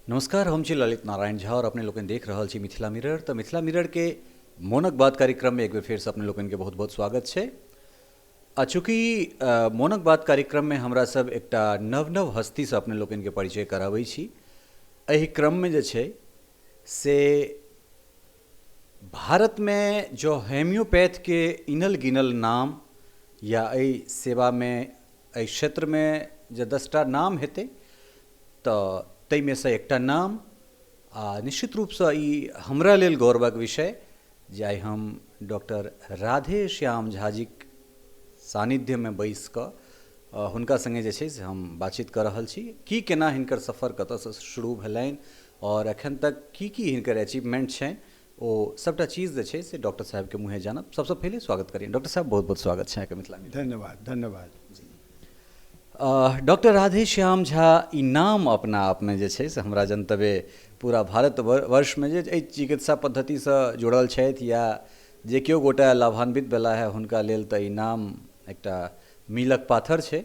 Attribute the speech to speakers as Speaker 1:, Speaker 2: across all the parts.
Speaker 1: नमस्कार, हम छी ललित नारायण झा और अपने लोकनि देख रहल छी मिथिला मिरर। तऽ मिथिला मिररके मोनक बात कार्यक्रममे एक बेर फेरसँ अपने लोकनिके बहुत बहुत स्वागत छै। आ चूँकि मोनक बात कार्यक्रममे हमरा सब एकटा नव नव हस्तीसँ अपने लोकनिके परिचय कराबै छी, एहि क्रममे जे छै से भारतमे जँ होम्योपैथके इनल गिनल नाम या एहि सेवामे एहि क्षेत्रमे जे 10टा नाम हेतै तऽ ताहिमेसँ एकटा नाम, आ निश्चित रूपसँ ई हमरा लेल गौरवक विषय जे आइ हम डॉक्टर राधे श्याम झाजीक सान्निध्यमे बैसि कऽ हुनका सङ्गे जे छै से हम बातचीत कऽ रहल छी कि केना हिनकर सफर कतऽसँ शुरू भेलनि आओर एखन तक की की हिनकर अचीवमेंट छनि, ओ सभटा चीज जे छै से डॉक्टर साहेबके मुँहे जानब। सबसँ पहिले स्वागत करियनि डॉक्टर साहब, बहुत बहुत स्वागत छै अहाँके मिथिला में।
Speaker 2: धन्यवाद धन्यवाद।
Speaker 1: डॉक्टर राधेश्याम झा ई नाम अपना आपमे जे छै से हमरा जनतबे पूरा भारत वर्षमे जे एहि चिकित्सा पद्धतिसँ जुड़ल छथि या जे केओ गोटा लाभान्वित भेला है हुनका लेल तऽ ई नाम एकटा मीलक पाथर छै।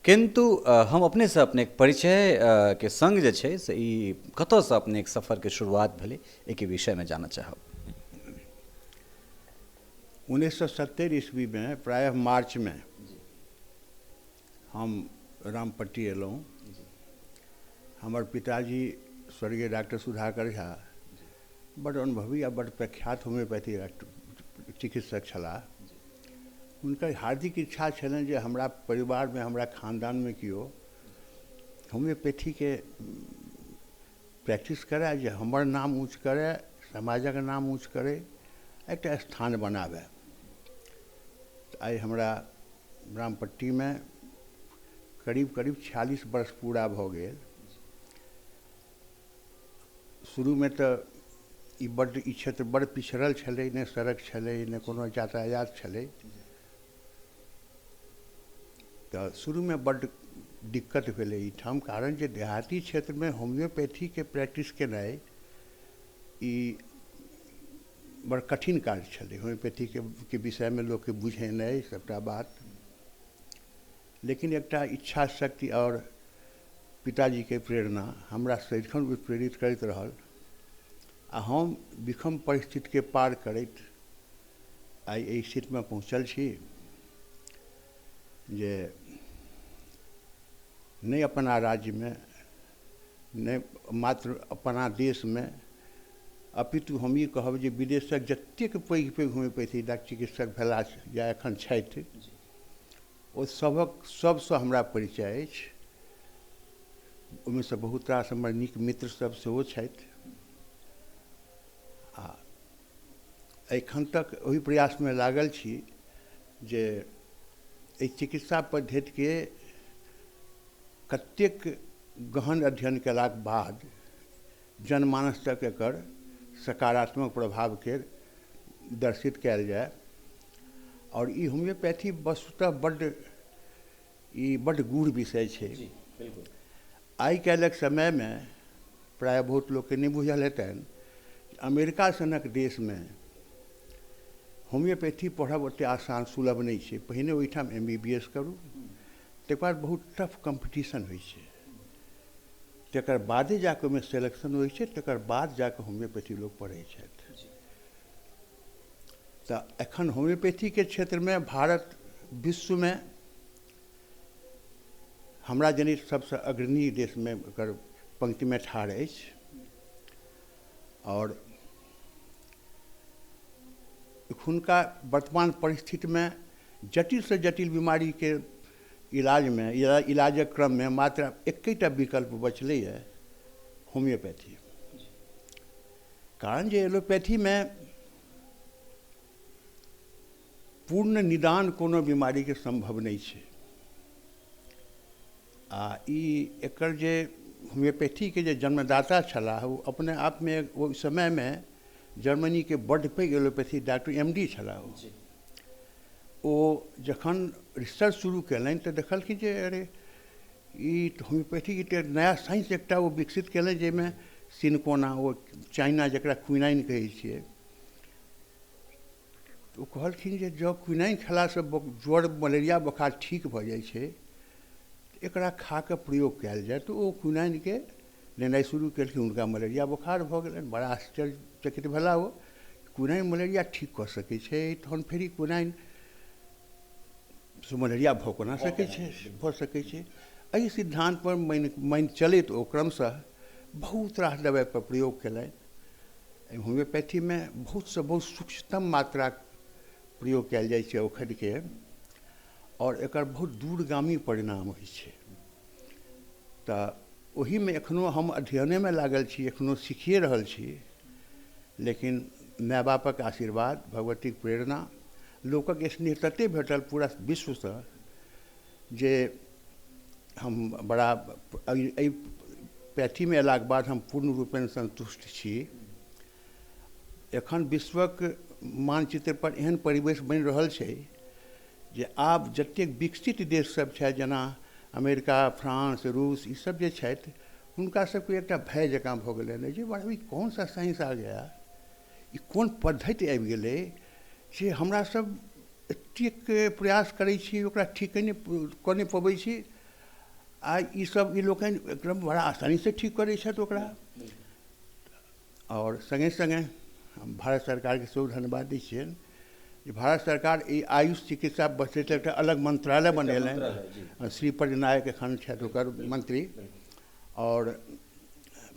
Speaker 1: किन्तु हम अपनेसँ अपनेक परिचयके सङ्ग जे छै से ई कतऽसँ अपनेक सफरके शुरुआत भेलै एहिके विषयमे जानऽ चाहब।
Speaker 2: 1970 ईस्वीमे प्रायः मार्चमे हम रामपट्टी अयलहुँ। हमर पिताजी स्वर्गीय डॉक्टर सुधाकर झा बड़ अनुभवी आ बड़ प्रख्यात होम्योपैथी डॉक्टर चिकित्सक छलाह। हुनकर हार्दिक इच्छा छलनि जे हमरा परिवारमे, हमरा खानदानमे केओ होम्योपैथीके प्रैक्टिस करए, जे हमर नाम ऊँच करए, समाजक नाम ऊँच करै, एकटा स्थान बनाबए। आइ हमरा रामपट्टीमे करीब करीब 46 वर्ष पूरा भऽ गेल। शुरूमे तऽ ई बड्ड ई क्षेत्र बड़ पिछड़ल छलै, नहि सड़क छलै, नहि कोनो यातायात छलै, तऽ शुरूमे बड्ड दिक्कत भेलै एहिठाम, कारण जे देहाती क्षेत्रमे होम्योपैथीके प्रैक्टिस केनाइ ई बड़ कठिन काज छलै। होम्योपैथीके विषयमे लोकके बुझेनाइ सभटा बात, लेकिन एकटा इच्छा शक्ति आओर पिताजीके प्रेरणा हमरा सदिखन प्रेरित करैत रहल आ हम विषम परिस्थितिके पार करैत आइ एहि स्थितिमे पहुँचल छी जे नहि अपना राज्यमे, नहि मात्र अपना देशमे, अपितु हम ई कहब जे विदेशक जतेक पैघ पैघ होम्योपैथी डॉक्टर चिकित्सक भेला या एखन छथि, ओ सभक सबसँ हमरा परिचय अछि। ओहिमेसँ बहुत रास हमर नीक मित्र सब सेहो छथि आ एखन तक ओहि प्रयासमे लागल छी जे एहि चिकित्सा पद्धतिके कतेक गहन अध्ययन कयलाक बाद जनमानस तक एकर सकारात्मक प्रभावके दर्शित कयल जाय। और ई होम्योपैथी वस्तुतः बड्ड गूढ़ विषय छै। आइ काल्हिक समयमे प्रायः बहुत लोकके नहि बुझल हेतनि, अमेरिका सनक देशमे होम्योपैथी पढ़ब ओतेक आसान सुलभ नहि छै। पहिने ओहिठाम MBBS करू, तकर बाद बहुत टफ कॉम्पिटिशन होइ छै, तकर बादे जाकऽ ओहिमे सिलेक्शन होइ छै, तकर बाद जाकऽ होम्योपैथी लोक पढ़ै छथि। तऽ एखन होम्योपैथीके क्षेत्रमे भारत विश्वमे हमरा जनैत सबसँ अग्रणी देशमे एकर पंक्तिमे ठाढ़ अछि। और एखुनका वर्तमान परिस्थितिमे जटिलसँ जटिल बीमारीके इलाजमे इलाजक क्रममे मात्र एकेटा विकल्प बचलैए, होम्योपैथी। कारण जे एलोपैथीमे पूर्ण निदान कोनो बीमारीके सम्भव नहि छै आ ई एकर जे होम्योपैथीके जे जन्मदाता छलाह ओ अपने आपमे ओहि समयमे जर्मनीके बड्ड पैघ एलोपैथी डॉक्टर MD छलाह। ओ जखन रिसर्च शुरू कयलनि तऽ देखलखिन जे अरे ई होम्योपैथीके नया साइंस एकटा ओ विकसित कयलनि, जाहिमे सिनकोना, ओ चाइना जकरा क्विनाइन कहै छियै, ओ कहलखिन जे जँ क्विनाइन खेलासँ ज्वर मलेरिया बोखार ठीक भऽ जाइ छै, एकरा खा कऽ प्रयोग कयल जाय। तऽ ओ क्विनाइनके लेनाइ शुरू केलखिन। हुनका मलेरिया बोखार भऽ गेलनि। बड़ा आश्चर्यचकित भेला ओ, क्विनाइन मलेरिया ठीक कऽ सकै छै, तहन फेर ई क्विनाइन से मलेरिया भऽ कोना सकै छै, भऽ सकै छै। एहि सिद्धान्तपर मानि मानि चलैत ओ क्रमशः बहुत रास दबाइपर प्रयोग केलनि। एहि होम्योपैथीमे बहुतसँ बहुत सूक्ष्मतम मात्राक प्रयोग कयल जाइ छै औषधिके, आओर एकर बहुत दूरगामी परिणाम होइ छै। तऽ ओहिमे एखनो हम अध्ययनेमे लागल छी, एखनो सीखिए रहल छी, लेकिन माय बापक आशीर्वाद, भगवतीक प्रेरणा, लोकक स्नेह ततेक भेटल पूरा विश्वसँ जे हम बड़ा एहि पैथीमे अयलाक बाद हम पूर्ण रूपेण सन्तुष्ट छी। एखन विश्वक मानचित्रपर एहन परिवेश बनि रहल छै जे आब जतेक विकसित देश सब छथि, जेना अमेरिका, फ्रांस, रूस, ईसब जे छथि, हुनका सबके एकटा भय जकाँ भऽ गेलनि जे बड़ा ई कौन सा साइंस आ गया, ई कोन पद्धति आबि गेलै जे हमरा सब एतेक प्रयास करै छी ओकरा ठीक नहि कऽ नहि पबै छी, आ ईसब ई लोकनि एकदम बड़ा आसानीसँ ठीक करै छथि ओकरा। आओर सङ्गे सङ्गे हम भारत सरकारके सेहो धन्यवाद दै छियनि जे भारत सरकार ई आयुष चिकित्सा बचैत एकटा अलग मंत्रालय बनेलनि। श्रीपद नायक एखन छथि ओकर मंत्री, आओर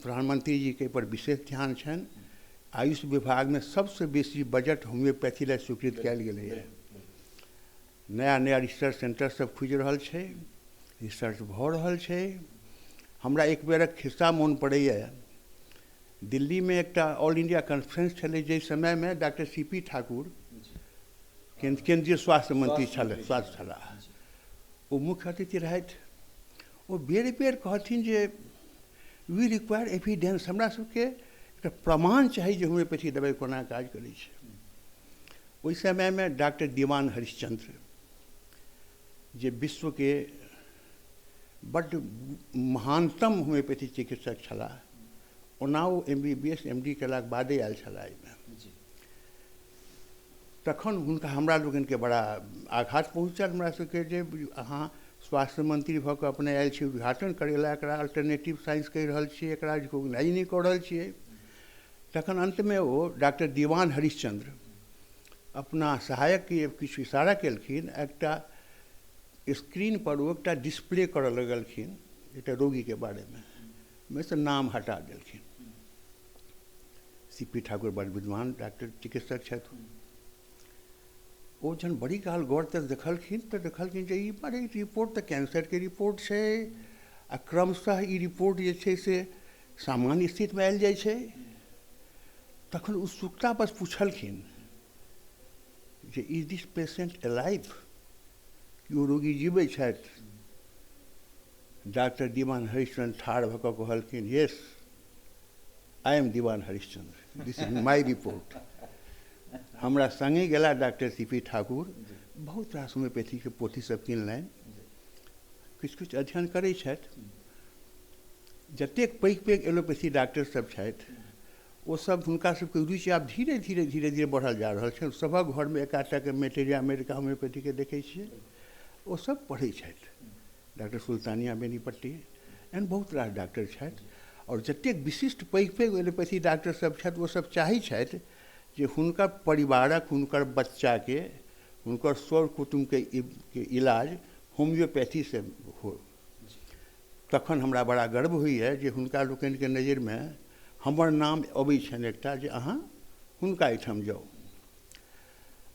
Speaker 2: प्रधानमंत्री जीके एहिपर विशेष ध्यान छनि। आयुष विभागमे सबसँ बेसी बजट होम्योपैथी लए स्वीकृत कयल गेलैए। नया नया रिसर्च सेंटर सब खुजि रहल छै, रिसर्च भऽ रहल छै। हमरा एक बेरक खिस्सा मोन पड़ैए, दिल्लीमे एकटा ऑल इंडिया कॉन्फ्रेंस छलै, जाहि समयमे डॉक्टर सी पी ठाकुर केन्द्रीय स्वास्थ्य मंत्री स्वास्थ्य छलाह, ओ मुख्य अतिथि रहथि। ओ बेर बेर कहथिन जे वी रिक्वायर एविडेंस, हमरा सबके एकटा प्रमाण चाही जे होम्योपैथी दवाइ कोना काज करै छै। ओहि समयमे डॉक्टर दीवान हरिश्चंद्र जे विश्वके बड्ड महानतम होम्योपैथी चिकित्सक छलाह, ओना ओ M B B S M D केलाक बादे आयल छलाह एहिमे। तखन हुनका हमरा लोकनिके बड़ा आघात पहुँचल, हमरा सबके जे अहाँ स्वास्थ्य मंत्री भऽ कऽ अपने आयल छी उद्घाटन करै लए, एकरा अल्टरनेटिव साइंस कहि रहल छियै, एकरा रिकोगनाइज नहि कऽ रहल छियै। तखन अन्तमे ओ डॉक्टर दीवान हरिश्चंद्र अपना सहायकके किछु इशारा केलखिन, एकटा स्क्रीन पर ओ एकटा डिस्प्ले करऽ लगलखिन एकटा रोगीके बारेमे, ओहिमे से नाम हटा देलखिन। सी पी ठाकुर बड़ विद्वान डॉक्टर चिकित्सक छथि। ओ जहन बड़ी काल गौर तक देखलखिन तऽ देखलखिन जे ई बड़ी रिपोर्ट तऽ कैंसरके रिपोर्ट छै, आ क्रमशः ई रिपोर्ट जे छै से सामान्य स्थितिमे आयल जाइ छै। तखन उत्सुकतावश पुछलखिन जे is this patient alive, कि ओ रोगी जीबै छथि? डॉक्टर दीवान हरिश्चंद्र ठाढ़ भऽ कऽ कहलखिन, yes I am Diwan Harishchandra, this is my report. हमरा सङ्गे गेला डॉक्टर सी पी ठाकुर, बहुत रास होम्योपैथीके पोथी सब किनलनि, किछु किछु अध्ययन करै छथि। जतेक पैघ पैघ एलोपैथी डॉक्टर सब छथि ओसब हुनका सबके रुचि आब धीरे धीरे धीरे धीरे बढ़ल जा रहल छै। सभक घरमे एक आधटाके मेटेरिया अमेरिका होम्योपैथीके देखै छियै, ओसब पढ़ै छथि। डॉक्टर सुल्तानिया बेनीपट्टी एहन बहुत रास डॉक्टर छथि। आओर जतेक विशिष्ट पैघ पैघ एलोपैथी डॉक्टर सब छथि ओसब चाहै छथि जे हुनकर परिवारक, हुनकर बच्चाके, हुनकर सर कुटुम्बके इलाज होम्योपैथीसँ हो। तखन हमरा बड़ा गर्व होइए जे हुनका लोकनिके नजरिमे हमर नाम अबै छनि एकटा, जे अहाँ हुनका एहिठाम जाउ।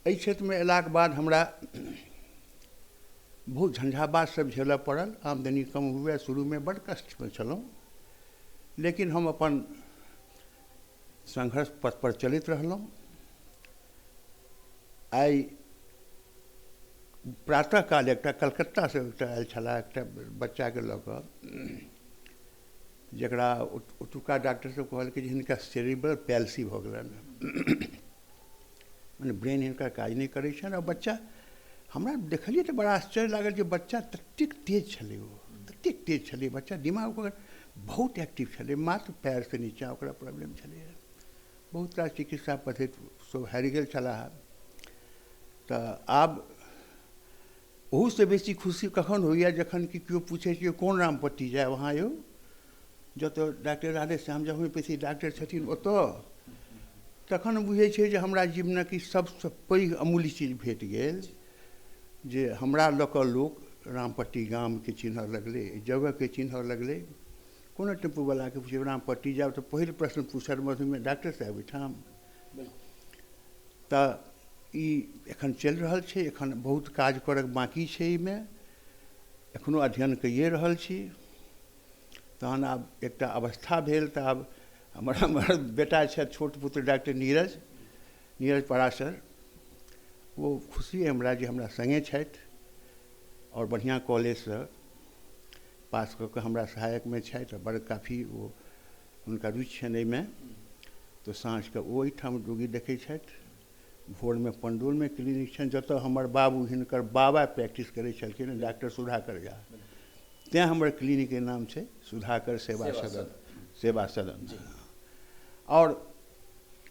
Speaker 2: एहि क्षेत्रमे अयलाक बाद हमरा बहुत झंझावात सब झेलऽ पड़ल, आमदनी कम हुए, शुरूमे बड्ड कष्टमे छलहुँ, लेकिन हम अपन संघर्ष पथ पर चलैत रहलहुँ। आइ प्रातःकाल एकटा कलकत्तासँ एकटा आयल छलाह एकटा बच्चाके लऽ कऽ, जकरा ओतुका डॉक्टर सब कहलकै जे हिनका सेरिब्रल पैल्सी भऽ गेलनि, मने ब्रेन हिनका काज नहि करै छनि। आ बच्चा हमरा देखलियै तऽ बड़ा आश्चर्य लागल जे बच्चा ततेक तेज छलै, ओ ततेक तेज छलै बच्चा, दिमाग ओकर बहुत एक्टिव छलै, मात्र पैरसँ नीचाँ ओकरा प्रॉब्लम छलैए। बहुत रास चिकित्सा पद्धति सब हारि गेल छलाह। तऽ आब ओहूसँ बेसी खुशी कखन होइए जखन कि केओ पूछै छै कोन रामपट्टी जायब अहाँ यौ, जतऽ doctor Radheshyam Jha homeopathy doctor छथिन ओतऽ, तखन बुझै छै जे हमरा जीवनक ई सबसँ पैघ अमूल्य चीज भेट गेल जे हमरा लऽ कऽ लोक रामपट्टी गामके चिन्हऽ लगलै, एहि जगहके चिन्हऽ लगलै। कोनो टेम्पूवलाके पुछबै रामपट्टी जायब तऽ पहिल प्रश्न पूछत मधुमेह डॉक्टर साहेब ओहिठाम। तऽ ई एखन चलि रहल छै, एखन बहुत काज करऽके बाँकी छै, एहिमे एखनो अध्ययन कैए रहल छी। तहन आब एकटा अवस्था भेल तऽ आब हमर हमर बेटा छथि छोट पुत्र डॉक्टर नीरज नीरज पराशर, ओ खुशी हमरा जे हमरा सङ्गे छथि आओर बढ़िआँ कॉलेजसँ पास कऽ कऽ हमरा सहायकमे छथि। बड़ काफी ओ हुनका रुचि छनि एहिमे, तऽ साँझके ओ ओहिठाम रोगी देखै छथि। भोरमे पंडौलमे क्लिनिक छनि जतऽ हमर बाबू हिनकर बाबा प्रैक्टिस करै छलखिन, डॉक्टर सुधाकर झा, तेँ हमर क्लिनिकके नाम छै सुधाकर सेवा सदन, सेवा सदन। आओर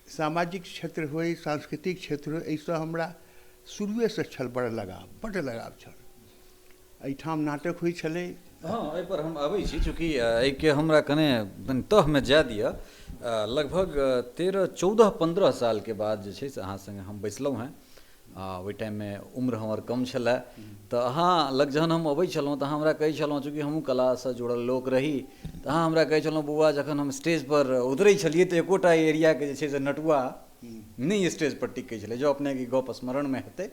Speaker 2: सामाजिक क्षेत्र होइ, सांस्कृतिक क्षेत्र होइ, एहिसँ हमरा शुरुएसँ छल बड़ लगाव, बड्ड लगाव छल। एहिठाम नाटक होइ छलै।
Speaker 1: हँ, एहिपर हम अबै छी, चूँकि एहिके हमरा कने कनि तहमे जाय दिअ। लगभग 13 14 15 सालके बाद जे छै से अहाँ सङ्गे हम बैसलहुँ हेँ। ओहि टाइममे उम्र हमर कम छलए, तऽ अहाँ लग जहन हम अबै छलहुँ तऽ अहाँ हमरा कहै छलहुँ, चूँकि हमहूँ कलासँ जुड़ल लोक रही, तऽ अहाँ हमरा कहै छलहुँ बौआ जखन हम स्टेजपर उतरै छलियै तऽ एकोटा एरियाके जे छै से नटुआ नहि स्टेजपर टिकै छलै। जँ अपनेके गप स्मरणमे हेतै।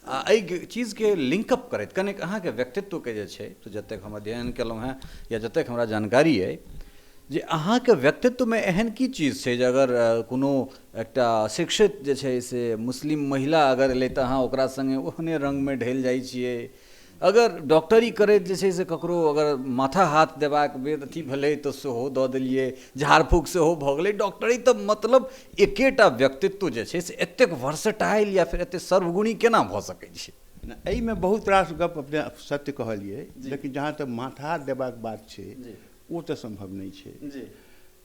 Speaker 1: आ एहि चीजके लिंकअप करैत कनेक अहाँके व्यक्तित्वके जे छै, तऽ जतेक हम अध्ययन केलहुँ हेँ या जतेक हमरा जानकारी अइ, जे अहाँके व्यक्तित्वमे एहन की चीज छै जे अगर कोनो एकटा शिक्षित जे छै से मुस्लिम महिला अगर एलै तऽ अहाँ ओकरा सङ्गे ओहने रङ्गमे ढलि जाइ छियै, अगर डॉक्टरी करैत जे छै से ककरो अगर माथा हाथ देबाक बेर अथी भेलै तऽ सेहो दऽ देलियै, झाड़ फूक सेहो भऽ गेलै। डॉक्टरी तऽ मतलब एकेटा व्यक्तित्व जे छै से एतेक वर्सटाइल या फेर एतेक सर्वगुणी केना भऽ सकै छै?
Speaker 2: एहिमे बहुत रास गप अपने सत्य कहलियै, लेकिन जहाँ तक माथा हाथ देबाक बात छै ओ तऽ सम्भव नहि छै।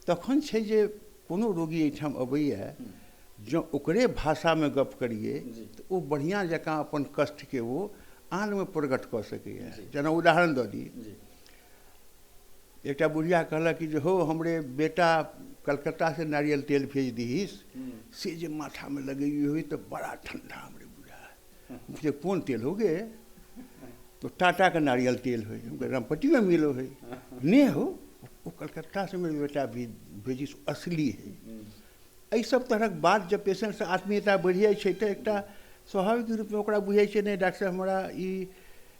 Speaker 2: तखन छै जे कोनो रोगी एहिठाम अबैए, जँ ओकरे भाषामे गप करियै तऽ ओ बढ़िआँ जकाँ अपन कष्टके ओ आनमे प्रकट कऽ सकैए। जेना उदाहरण दऽ दी, एकटा बुढ़िया कहलक कि जे हो हमरे बेटा कलकत्तासँ नारियल तेल भेज दीहिस, से जे माथामे लगैए होइ तऽ बड़ा ठण्डा हमरे बुझा। से कोन तेल हो गे? तो टाटाके नारियल तेल होइ, रामपट्टीमे मिलो है। नहि हो, ओ कलकत्तासँ मेरे बेटा भेजिस, असली है। एहि सब तरहक बात जब पेशेंटसँ आत्मीयता बढ़ि जाइ छै तऽ एकटा स्वाभाविक रूपमे ओकरा बुझै छै नहि डॉक्टर साहब हमरा ई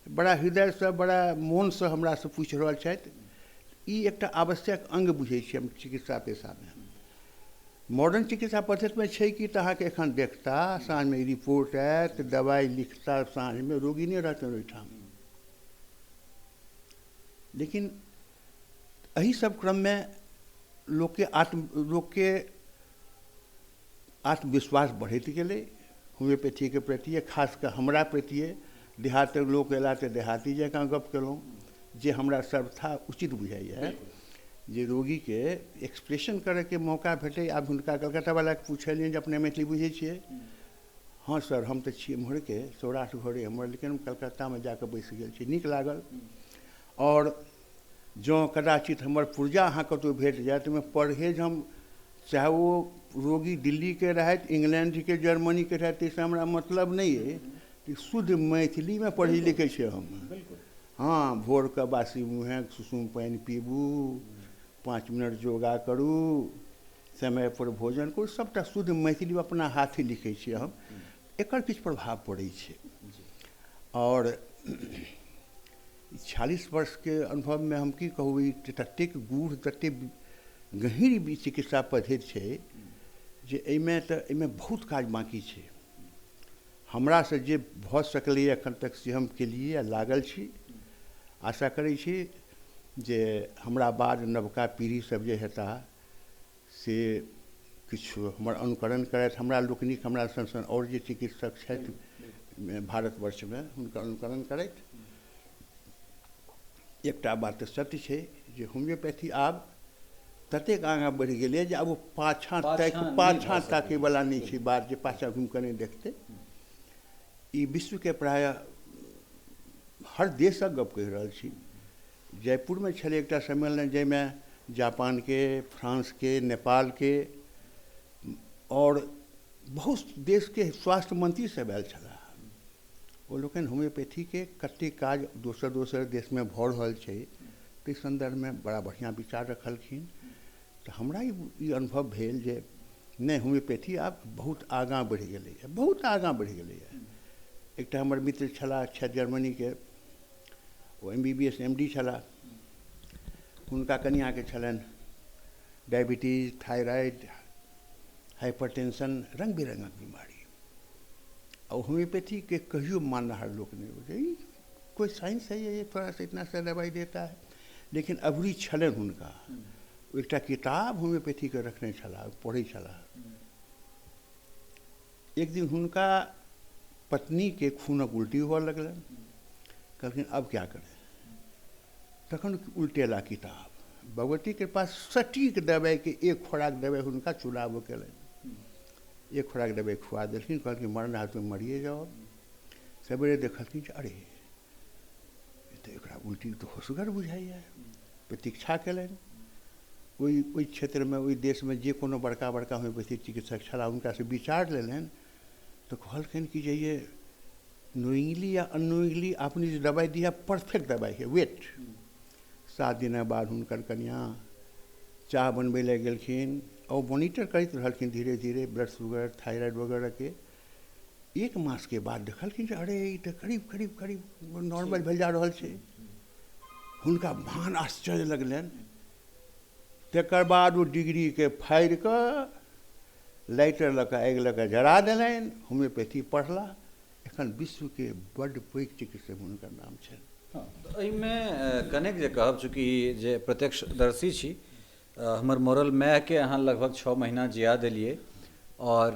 Speaker 2: बड़ा हृदयसँ बड़ा मोनसँ हमरासँ पूछि रहल छथि। ई एकटा आवश्यक अङ्ग बुझै छियै हम चिकित्सा पेशामे। मॉडर्न चिकित्सा पद्धतिमे छै कि तऽ अहाँके एखन देखता, साँझमे रिपोर्ट आयत, दवाइ लिखता, साँझमे रोगी नहि रहतनि ओहिठाम। लेकिन एहि सब क्रममे लोकके आत्मविश्वास बढ़ैत गेलै होम्योपैथीके प्रतिए, खास कऽ हमरा प्रतिए। देहातक लोक अयला तऽ देहाती जकाँ गप केलहुँ, जे हमरा सर्वथा उचित बुझाइए, जे रोगीके एक्सप्रेशन करैके मौका भेटै। आब हुनका कलकत्तावलाके पुछलियनि जे अपने मैथिली बुझै छियै? हँ सर, हम तऽ छी एम्हरके, सौराठ घरे हमर, लेकिन हम कलकत्तामे जाकऽ बसि गेल छी। नीक लागल। आओर जँ कदाचित हमर पुर्जा अहाँ कतहु भेट जाय तऽ ओहिमे परहेज हम, चाहे ओ रोगी दिल्लीके रहथि, इंग्लैंडके, जर्मनीके रहथि, ताहिसँ हमरा मतलब नहि अइ, शुद्ध मैथिलीमे पढ़ै लिखै छियै हम। हँ, भोरके बासी मुँहे सुसुम पानि पीबू, 5 मिनट योगा करू, समयपर भोजन करू, सभटा शुद्ध मैथिलीमे अपना हाथे लिखै छियै हम। एकर किछु प्रभाव पड़ै छै। आओर 46 वर्षके अनुभवमे हम की कहू, ई ततेक गूढ़ ततेक गहीँर चिकित्सा पद्धति छै जे एहिमे तऽ एहिमे बहुत काज बाँकी छै। हमरासँ जे भऽ सकलैए एखन तक से हम केलियै आ लागल छी। आशा करै छी जे हमरा बाद नवका पीढ़ी सब जे हेताह से किछु हमर अनुकरण करथि, हमरा लोकनिक हमरा सन सन आओर जे चिकित्सक छथि भारतवर्षमे हुनकर अनुकरण करथि। एकटा बात तऽ सत्य छै जे होम्योपैथी आब ततेक आगाँ बढ़ि गेलै जे आब ओ पाछाँ पाछाँ ताकैवला नहि छै बात, जे पाछाँ घुमि कऽ नहि देखतै। ई विश्वके प्रायः हर देशक गप कहि रहल छी। जयपुरमे छलै एकटा सम्मेलन जाहिमे जापानके, फ्रांसके, नेपालके आओर बहुत देशके स्वास्थ्य मंत्री सब आयल छलाह। ओ लोकनि होम्योपैथीके कतेक काज दोसर दोसर देशमे भऽ रहल छै ताहि सन्दर्भमे बड़ा बढ़िआँ विचार रखलखिन। तऽ हमरा ई अनुभव भेल जे नहि, होम्योपैथी आब बहुत आगाँ बढ़ि गेलैए, बहुत आगाँ बढ़ि गेलैए। एकटा हमर मित्र छलाह छथि जर्मनीके, ओ MBBS MD छलाह। हुनका कनिआँके छलनि डायबिटीज, थायराइड, हाइपरटेंशन, रङ्ग बिरङ्गक बीमारी। आ होम्योपैथीके कहियो माननिहार लोक नहि बुझै, ई कोई साइंस है ये थोड़ा सा इतना सा दवाई देता है। लेकिन अभिरुचि छलनि हुनका, ओ एकटा किताब होम्योपैथीके रखने छलाह, पढ़ै छलाह। एक दिन हुनका पत्नीके खूनक उल्टी हुअ लगलनि। कहलखिन अब क्या करें। तखन उल्टेला किताब, भगवती के पास सटीक दवाइके एक खोराक दवाइ हुनका चुनाव केलनि। एक खोराक दवाइ खुआ देलखिन, कहलखिन मरना है तो मरिए जाओ। सवेरे देखलखिन जे अरे तऽ एकरा उल्टी तऽ होशगर बुझाइए। प्रतीक्षा केलनि। ओहि ओहि क्षेत्रमे, ओहि देशमे जे कोनो बड़का बड़का होम्योपैथी चिकित्सक छलाह हुनकासँ विचार लेलनि। तऽ कहलखिन कि जे ये नोइंगली या अननोइंगली आपने जो दवाई दिया परफेक्ट दवाई है, वेट। 7 दिनक बाद हुनकर कनियाँ चाह बनबै लए गेलखिन और मॉनिटर करैत रहलखिन धीरे धीरे ब्लड शुगर, थायराइड वगैरहके। 1 मासके बाद देखलखिन जे अरे ई तऽ करीब करीब करीब नॉर्मल भेल जा रहल छै। हुनका महान आश्चर्य लगलनि। तकर बाद ओ डिग्रीके फाड़ि कऽ लाइटर लऽ कऽ आगि लऽ कऽ जरा देलनि, होम्योपैथी पढ़ला। एखन विश्वके बड्ड पैघ चिकित्सक हुनकर नाम छनि।
Speaker 1: हँ, एहिमे कनेक जे कहब, चूँकि जे प्रत्यक्षदर्शी छी, हमर मरल मायके अहाँ लगभग 6 महीना जिया देलियै। आओर